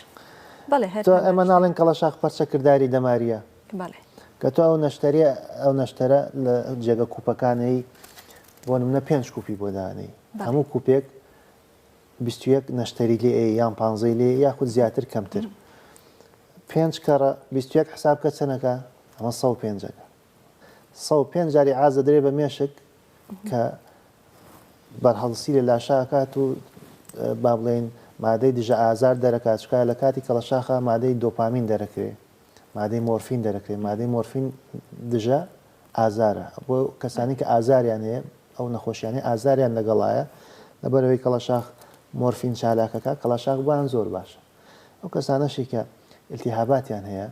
بەڵێ هەر تۆ ئێمە ناڵێن کەڵەشاخ پەرچە کرداری دەماریە بەڵێ کە تۆ ئەو نەشتەریە ئەو نەشتەرە لە جێگە کوپەکانەی بۆ نمونە پێنج کوپی بۆ دانەی هەموو کوپێک 21 نەشتەری لێ یان پانزەی لێ یاخود زیاتر کەمتر پێنج کەڕە 21 حساب کە چەنەکە ئەمە 105ەکە 105 جاری عاز دەدرێ بە مێشک کە بەرهەڵسی لە لاشە ئەکات و با بڵێین مادەی دژە ئازار دەرەکات چکە لە کاتی کەڵەشاخە مادەی دۆپامین دەرەکرێ مادەی مۆرفین دەرەکرێ مادەی مۆرفین دژە ئازارە بۆ کەسانی کە ئازاریان هەیە ئەو نەخۆشیانی ئازاریان لەگەڵایە لەبەرەوەی کەڵەشاخ مۆرفین چالاکەکە کەڵەشاخ بۆیان زۆر باشە ئەو کەسانەشی کە ئیلتیهاباتیان هەیە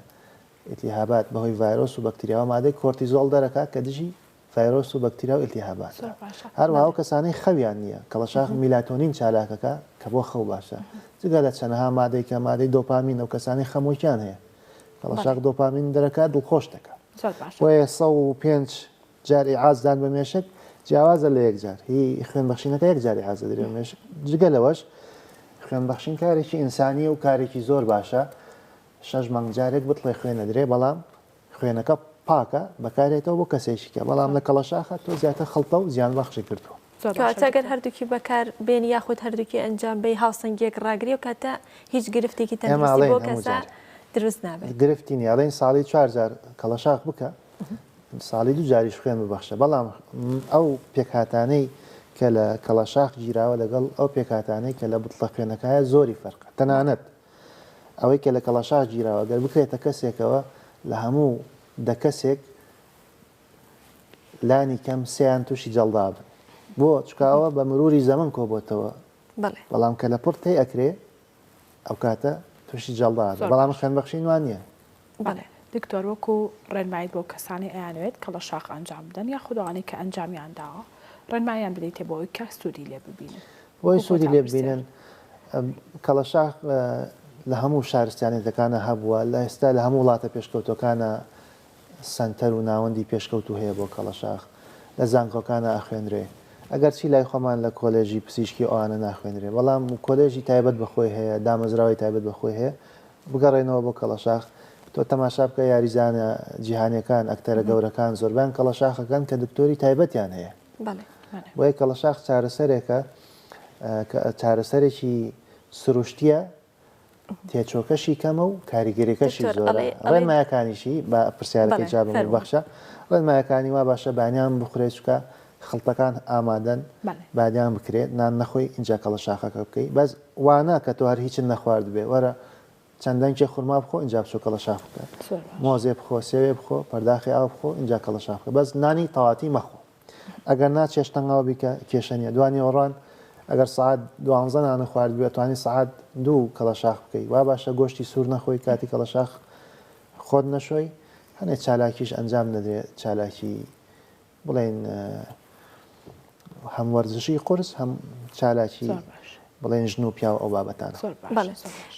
ئیلتیهابات بەهۆی ڤایرۆس و بەکتریاوە مادەی کۆرتیزۆڵ دەرەکا کە دژی ڤایرۆس و بەکتریا و ئیلتیهاباتە. زۆر باشە. هەروەها بەڵێ. ئەو کەسانەی خەویان نییە، کەڵەشاخ میلاتۆنین چالاکەکە کە بۆ خەو باشە. جگە لە چەنەها مادەی کە مادەی دۆپامین ئەو کەسانەی خەمۆکیان هەیە. کەڵەشاخ بەڵێ. دۆپامین دەرەکات دڵخۆش دەکات. زۆر باشە. بۆیە 105 جار ئیعاز دان بە مێشک جیاوازە لە یەک جار. هی خوێن بەخشینەکە یەک جار ئیعاز دەدرێ بە مێشک. جگە لەوەش خوێن بەخشین کارێکی ئینسانییە و کارێکی زۆر باشە. شەش مانگ جارێک بتڵێ خوێن ئەدرێ بەڵام خوێنەکە پاکە بەکارێتەوە بۆ کەسێکی کە بەڵام لە کەڵەشاخە تۆ زیاتر خڵتە و زیان بەخشی کردووە. کەواتە گەر هەردووکی بەکار بێنی یاخود هەردووکی ئەنجام بەی هاوسەنگیەک ڕاگری ئەو کاتە هیچ گرفتێکی تەندروستی بۆ کەسە دروست نابێت. گرفتی نیە ئەڵێن ساڵی چوار جار کەڵەشاخ بکە ساڵی دوو جاریش خوێن ببەخشە بەڵام ئەو پێکهاتانەی کە لە کەڵەشاخ گیراوە لەگەڵ ئەو پێکهاتانەی کە لە بتڵە خوێنەکایە زۆری فەرقە تەنانەت ئەوەی کە لە کەڵەشاخ گیراوە گەر بکرێتە کەسێکەوە لە هەموو دە کەسێک لانی کەم سێیان تووشی جەڵدا بن بۆ چونکە ئەوە بە مروری زەمەن کۆبۆتەوە بەڵام کە لە پڕ تێ ئەکرێ ئەو کاتە تووشی جەڵدا بەڵام خوێن بەخشین وان نییە. بەڵێ دکتۆر وەکو ڕێنماییت بۆ کەسانی ئەیانەوێت کەڵەشاخ ئەنجام بدەن یاخود ئەوانەی کە ئەنجامیان داوە ڕێنماییان بدەیتێ بۆ ئەوەی کە سوودی لێ ببینن. بۆی سوودی لێ ببینن کەڵەشاخ لە هەموو شارستانیەتەکانە هەبووە لە ئێستا لە هەموو وڵاتە پێشکەوتوەکانە سەنتەر و ناوەندی پێشکەوتوو هەیە بۆ کەڵەشاخ لە زانکۆکانە ئەخوێنرێ ئەگەرچی لای خۆمان لە کۆلێژی پزیشکی ئەوانە ناخوێنرێ بەڵام کۆلێژی تایبەت بە خۆی هەیە دامەزراوەی تایبەت بە خۆی هەیە بگەڕێنەوە بۆ کەڵەشاخ تۆ تەماشا بکە یاریزانە جیهانیەکان ئەکتەرە گەورەکان زۆربیان کەڵەشاخەکەن کە دکتۆری تایبەتیان هەیە بۆیە کەڵەشاخ چارەسەرێکە کە چارەسەرێکی سروشتیە تێچۆکەشی کەمە و کاریگەریەکەشی زۆرە ڕێنمایەکانیشی بە پرسیارەکەی جوابم ببەخشە ڕێنمایەکانی وا باشە بانیان بخورێت چکە خڵتەکان ئامادەن بادیان بکرێت نان نەخۆی ئینجا کەڵەشاخەکە بکەی بەس وانە کە تۆ هەر هیچت نەخوارد بێ وەرە چەند دەنکێ خورما بخۆ ئینجا بچۆ کەڵەشاخ بکە مۆزێ بخۆ سێوێ بخۆ پەرداخی ئاو بخۆ ئینجا کەڵەشاخ بکە بەس نانی تەواتی مەخۆ ئەگەر نا چێشتەنگاو بیکە کێشە نیە دوانیوەڕان ئەگەر سەعات دوانزە نانت خوارد بێ ئەتوانی سەعات دوو کەڵەشاخ بکەی وا باشە گۆشتی سوور نەخۆی کاتی کەڵەشاخ خۆت نەشۆی هەنێ چالاکیش ئەنجام نەدرێ چالاکی بڵێن هەم وەرزشی قورس هەم چالاکی بڵێن ژن و پیاو ئەو بابەتانە. بەڵێ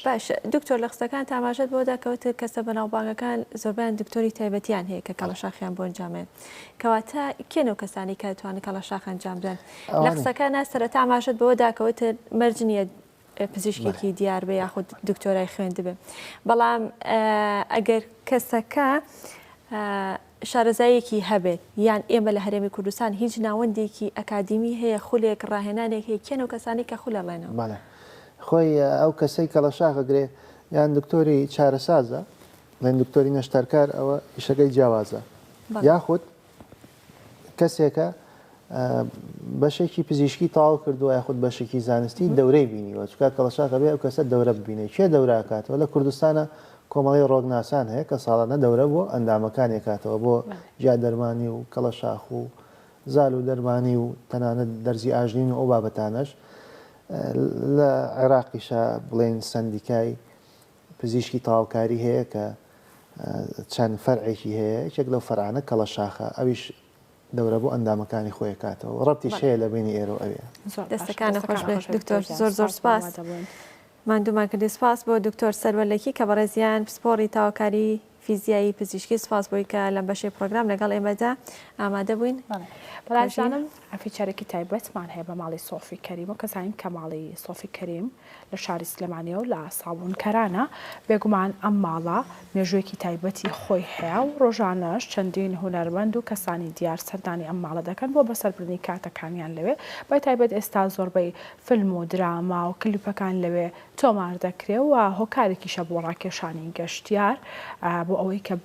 باش دکتۆر لە قسەکان تاماژەت بۆ داکەوت کەسە بەناوبانگەکان زۆربیان دکتۆری تایبەتیان هەیە کە کەڵەشاخیان بۆ ئەنجامێن کەواتە کێن ئەو کەسانی کە توانن کەڵەشاخ ئەنجام بدەن لە قسەکانە سەرەتا ئاماژەت بەوە داکەوت مەرج نییە پزیشکێکی دیار بێ یاخود دکتۆرای خوێندبێ بەڵام ئەگەر کەسەکە شارەزاییەکی هەبێت یان ئێمە لە هەرێمی کوردستان هیچ ناوەندێکی ئەکادیمی هەیە خولێک ڕاهێنانێک هەیە کێن ئەو کەسانەی کە خول ئەڵێنەوە؟ بەڵێ خۆی ئەو کەسەی کەڵەشاخ ئەگرێ یان دکتۆری چارەسازە بڵێن دکتۆری نەشتەرکار ئەوە ئیشەکەی جیاوازە یاخود کەسێکە بەشێکی پزیشکی تەواو کردووە یاخود بەشێکی زانستی دەورەی بینیوە چکا کەڵەشاخ ئەبێ ئەو کەسە دەورە ببینێ کێ دەورە ئەکاتەوە لە کوردستانە کۆمەڵەی ڕۆگناسان هەیە کە ساڵانە دەورە بۆ ئەندامەکانی ئەکاتەوە بۆ گیا دەرمانی و کەڵەشاخ و زال و دەرمانی و تەنانەت دەرزی ئاژنین و ئەو بابەتانەش لە عێراقیشە بڵێن سەندیکای. پزیشکی تەواوکاری هەیە کە چەند فەرعێکی هەیە، یەکێک لەو فەرعانە کەڵەشاخە، ئەویش دەورە بۆ ئەندامەکانی خۆی ئەکاتەوە، ڕەبتیش هەیە لە بەینی ئێرە و ئەوێ. دەستەکانت خۆش بێت دکتۆر زۆر زۆر سپاس ماندوومان کردی سپاس بۆ دکتۆر سەروەر لەکی کە بەڕێزیان پسپۆڕی تاوەکاری فیزیایی پزیشکی سپاس بۆی کە لەم بەشەی پرۆگرام لەگەڵ ئێمەدا ئامادە بووین. بەڵێ feature ێکی تایبەتمان هەیە بە ماڵی سۆفی کەریم و کەسانین کە ماڵی سۆفی کەریم لە شاری سلێمانیە و لە سابوونکەرانە، بێگومان ئەم ماڵە مێژوویەکی تایبەتی خۆی هەیە و ڕۆژانەش چەندین هونەرمەند و کەسانی دیار سەردانی ئەم ماڵە دەکەن بۆ بەسەربردنی کاتەکانیان لەوێ، بەتایبەت ئێستا زۆربەی فیلم و دراما و کلیپەکان لەوێ تۆمار دەکرێ و هۆکارێکیشە بۆ ڕاکێشانی گەشتیار بۆ ئەوەی کە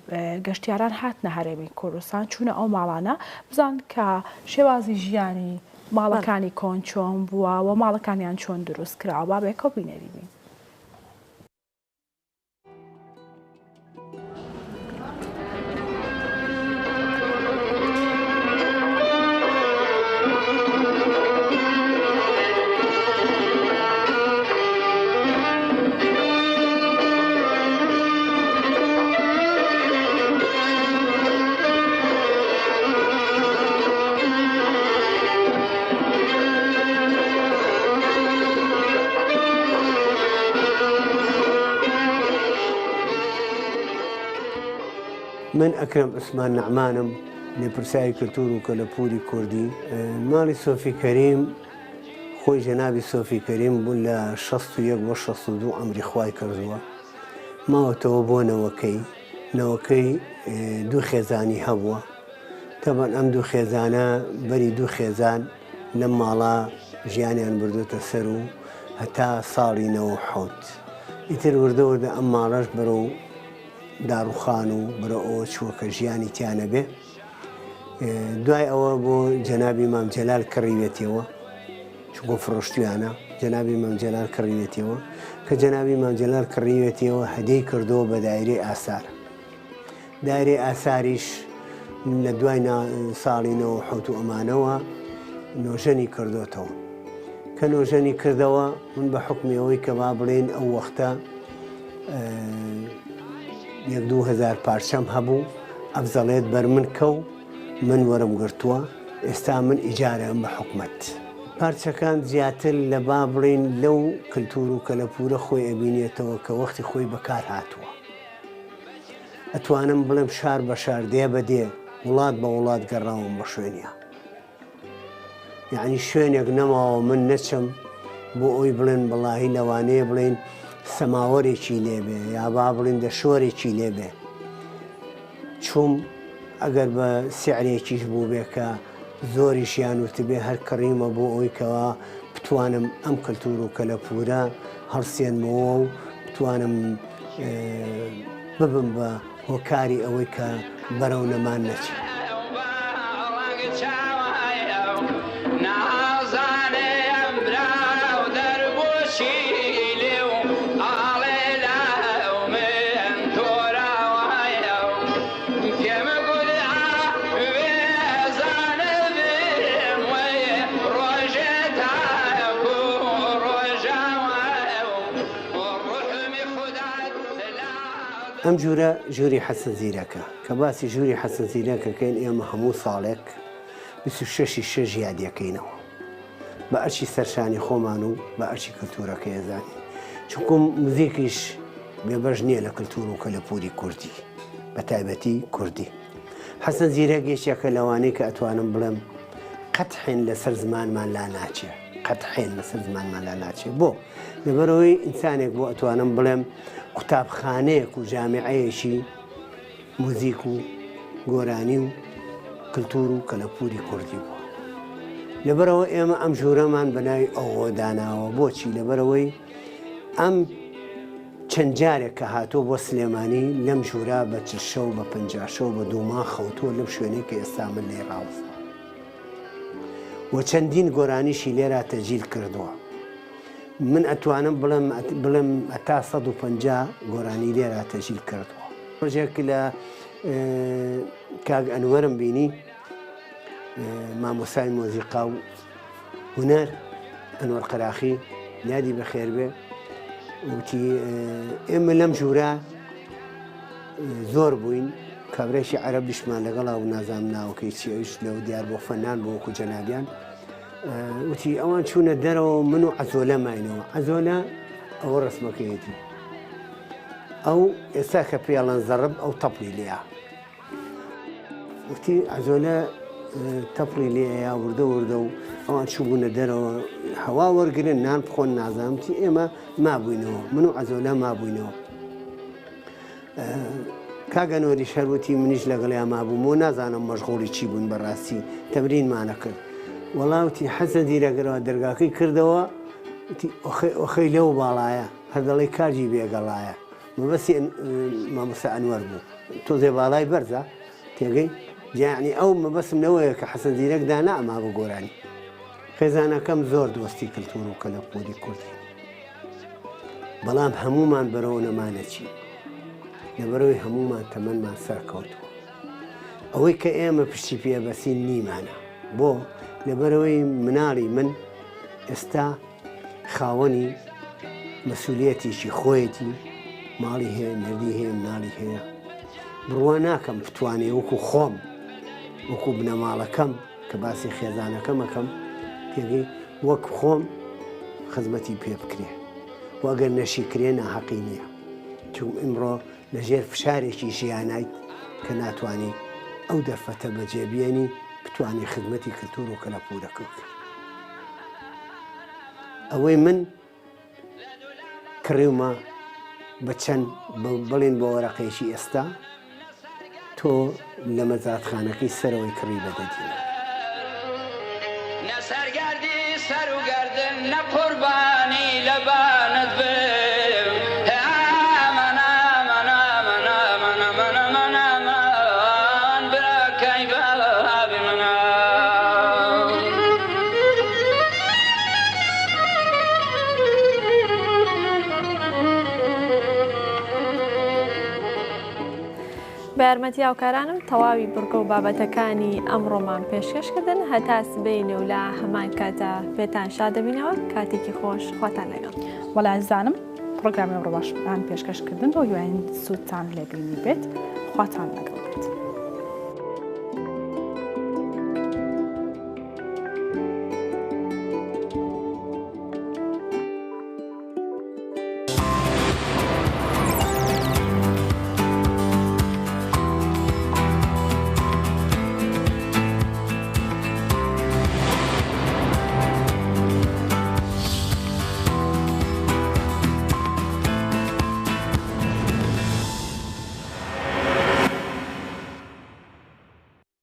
گەشتیاران هاتنە هەرێمی کوردستان چوونە ئەو ماڵانە بزان کە شێوازی ژیانی ماڵەکانی کۆن چۆن بووە و ماڵەکانیان چۆن دروست کراوە با بەیەکەوە بینەری بین. من ئەکرەم عوسمان نەعمانم، لێپرسراوی کلتور و کەلەپوری کوردی. ماڵی سۆفی کەریم خۆی جەنابی سۆفی کەریم بوو لە 61 بۆ 62 ئەمری خوای کردووە ماوەتەوە بۆ نەوەکەی نەوەکەی دوو خێزانی هەبووە تەبعەن ئەم دوو خێزانە بەری دوو خێزان لەم ماڵە ژیانیان بردوتە سەر و هەتا ساڵی 97 ئیتر وردە وردە ئەم ماڵەش بەرەو داڕوخان و بەرەو ئەوە چووە کە ژیانی تیا نەبێ دوای ئەوە بۆ جەنابی مام جەلال کڕیوێتیەوە چونکە فرۆشتویانە جەنابی مام جەلال کڕیوێتیەوە کە جەنابی مام جەلال کڕیوێتیەوە هەدیەی کردەوە بە دایرەی ئاسار دایرەی ئاساریش لە دوای ساڵی 97 و ئەمانەوە نۆژەنی کردوتەوە کە نۆژەنی کردەوە من بە حکمی ئەوەی کە با بڵێن ئەو وەختە یەک 2000 پارچەم هەبوو ئەفزەڵێت بەر من کەو من وەرم گرتووە ئێستا من ئیجارەم بە حکومەت. پارچەکان زیاتر لە با بڵێین لەو کلتور و کەلەپورە خۆی ئەبینێتەوە کە وەختی خۆی بەکار هاتووە. ئەتوانم بڵێم شار بە شار، دێ بە دێ، وڵات بە وڵات گەڕاوم بە شوێنیا. یەعنی شوێنێک نەماوە من نەچم بۆ ئەوی بڵێن بەڵاهی لەوانەیە بڵێن سەماوەرێکی لێبێ یا با بڵێن دەشۆرێکی لێبێ. چووم ئەگەر بە سعرێکیش بووبێ کە زۆریشیان وتبێ هەر کڕیومە بۆ ئەوەی کەوا بتوانم ئەم کەلتور و کەلەپوورە هەڵسێنمەوە و بتوانم ببم بە هۆکاری ئەوەی کە بەرەو نەمان نەچێ. ئەم ژوورە ژووری حەسەن زیرەکە. کە باسی ژووری حەسەن زیرەک ئەکەین ئێمە هەموو ساڵێک 26 ی شەش یادی ئەکەینەوە. بە ئەرکی سەرشانی خۆمان و بە ئەرکی کلتورەکەی ئەزانین. چونکو موزیکیش بێبەش نییە لە کلتور و کەلەپوری کوردی بە تایبەتی کوردی. حەسەن زیرەک یەکێکە لەوانەی کە ئەتوانم بڵێم قەتحێن لەسەر زمانمان لا ناچێ قەتحێن لەسەر زمانمان لا ناچێ بۆ لەبەرەوەی ئینسانێک بۆ ئەتوانم بڵێم قوتابخانەیەک و جامیعەیەکی موزیک و گۆرانی و کلتور و کەلەپوری کوردی بووە. لەبەرئەوە ئێمە ئەم ژوورەمان بە ناوی ئەوەوە داناوە، بۆچی؟ لەبەرئەوەی ئەم چەند جارێک کە هاتووە بۆ سلێمانی لەم ژوورە بە 40 شەو بە 50 شەو بە دوو مانگ خەوتووە لەم شوێنەی کە ئێستا من لێی ڕاوەستاوم و چەندین گۆرانیشی لێرا تەجیل کردووە. من ئەتوانم بڵێم بڵێم هەتا 150 گۆرانی لێرا تەجیل کردووە. ڕۆژێک لە کاک ئەنوەرم بینی مامۆستای مۆزیقا و هونەر ئەنوەر قەراخی یادی بەخێر بێ. وتی ئێمە لەم ژوورە زۆر بووین کابرایکی عەرەبیشمان لەگەڵا و نازانم ناوەکەی چی ئەویش لەو دیار بۆ فەنان بۆ وەکو جەنابیان وتی ئەوان چوونە دەرەوە من و عەزۆلە ماینەوە عەزۆلە ئەوە ڕسمەکەیەتی ئەو ئێستا کە پێڵەن زەڕب ئەو تەپڵی لێە وتی عەزۆلە تەپڵی لێیە وردە وردە و ئەوان چووبوونە دەرەوە هەوا وەرگرن نان بخۆن نازانم چی ئێمە مابووینەوە من و عەزۆلە مابووینەوە کاک ئەنوەریش هەر وتی منیش لەگەڵیا مابووم و نازانم مەشغوڵی چی بووین بەڕاستی تەمرینمانە کرد وەڵا وتی حەسەن زیرەکەرەوە دەرگاکەی کردەوە وتی ئۆخەی ئۆخەی لەو باڵایە هەر دەڵێی کاجی بێگەڵایە مەبەستی مامۆستا ئەنوەر بوو تۆزێ باڵای بەرزە تێگەی جیانی ئەو مەبەستم لەوەیە کە حەسەن زیرەک دانا ئەما بۆ گۆرانی خێزانەکەم زۆر دۆستی کلتور و کەلەپوری کوردین بەڵام هەموومان بەرەو نەمانەچین لەبەرەوەی هەموومان تەمەنمان سەرکەوتووە ئەوەی کە ئێمە پشتی پێبەسین نیمانە بۆ لەبەرەوەی مناڵی من ئێستا خاوەنی مەسولیەتێکی خۆیەتی ماڵی هەیە مردی هەیە مناڵی هەیە بڕوا ناکەم بتوانێ وەکو خۆم وەکو بنەماڵەکەم کە باسی خێزانەکەم ئەکەم تێگەی وەک خۆم خزمەتی پێ بکرێ و ئەگەر نەشی کرێ ناهەقی نییە چون ئیمڕۆ لەژێر فشارێکی ژیانایت کە ناتوانی ئەو دەرفەتە بەجێ بێنی بتوانی خزمەتی کلتور و کەلەپوورەکە بکەی ئەوەی من کڕیومە بە چەند بڵێن بۆ وەرەقەیەکی ئێستا تۆ لە مەزادخانەکەی سەرەوەی کڕی بە دە دینار. نە سەرگەردی سەر و گەردن نە قوربانی لە بانت بم هێ ئامان ئامان ئامان ئامان ئامان ئامان ئامان براکەی بابی منە. بە یارمەتی هاوکارانم تەواوی بڕگە و بابەتەکانی ئەمڕۆمان پێشکەش کردن هەتا سبەینێ و لە هەمان کاتە پێتان شاد دەبینەوە کاتێکی خۆش خواتان لەگەڵ. وەڵا ئازیزانم پڕۆگرامی ئەمڕۆ باشمان پێشکەش کردن بەو هیواین سوودتان لێ بینی بێت خواتان لەگەڵ بێت.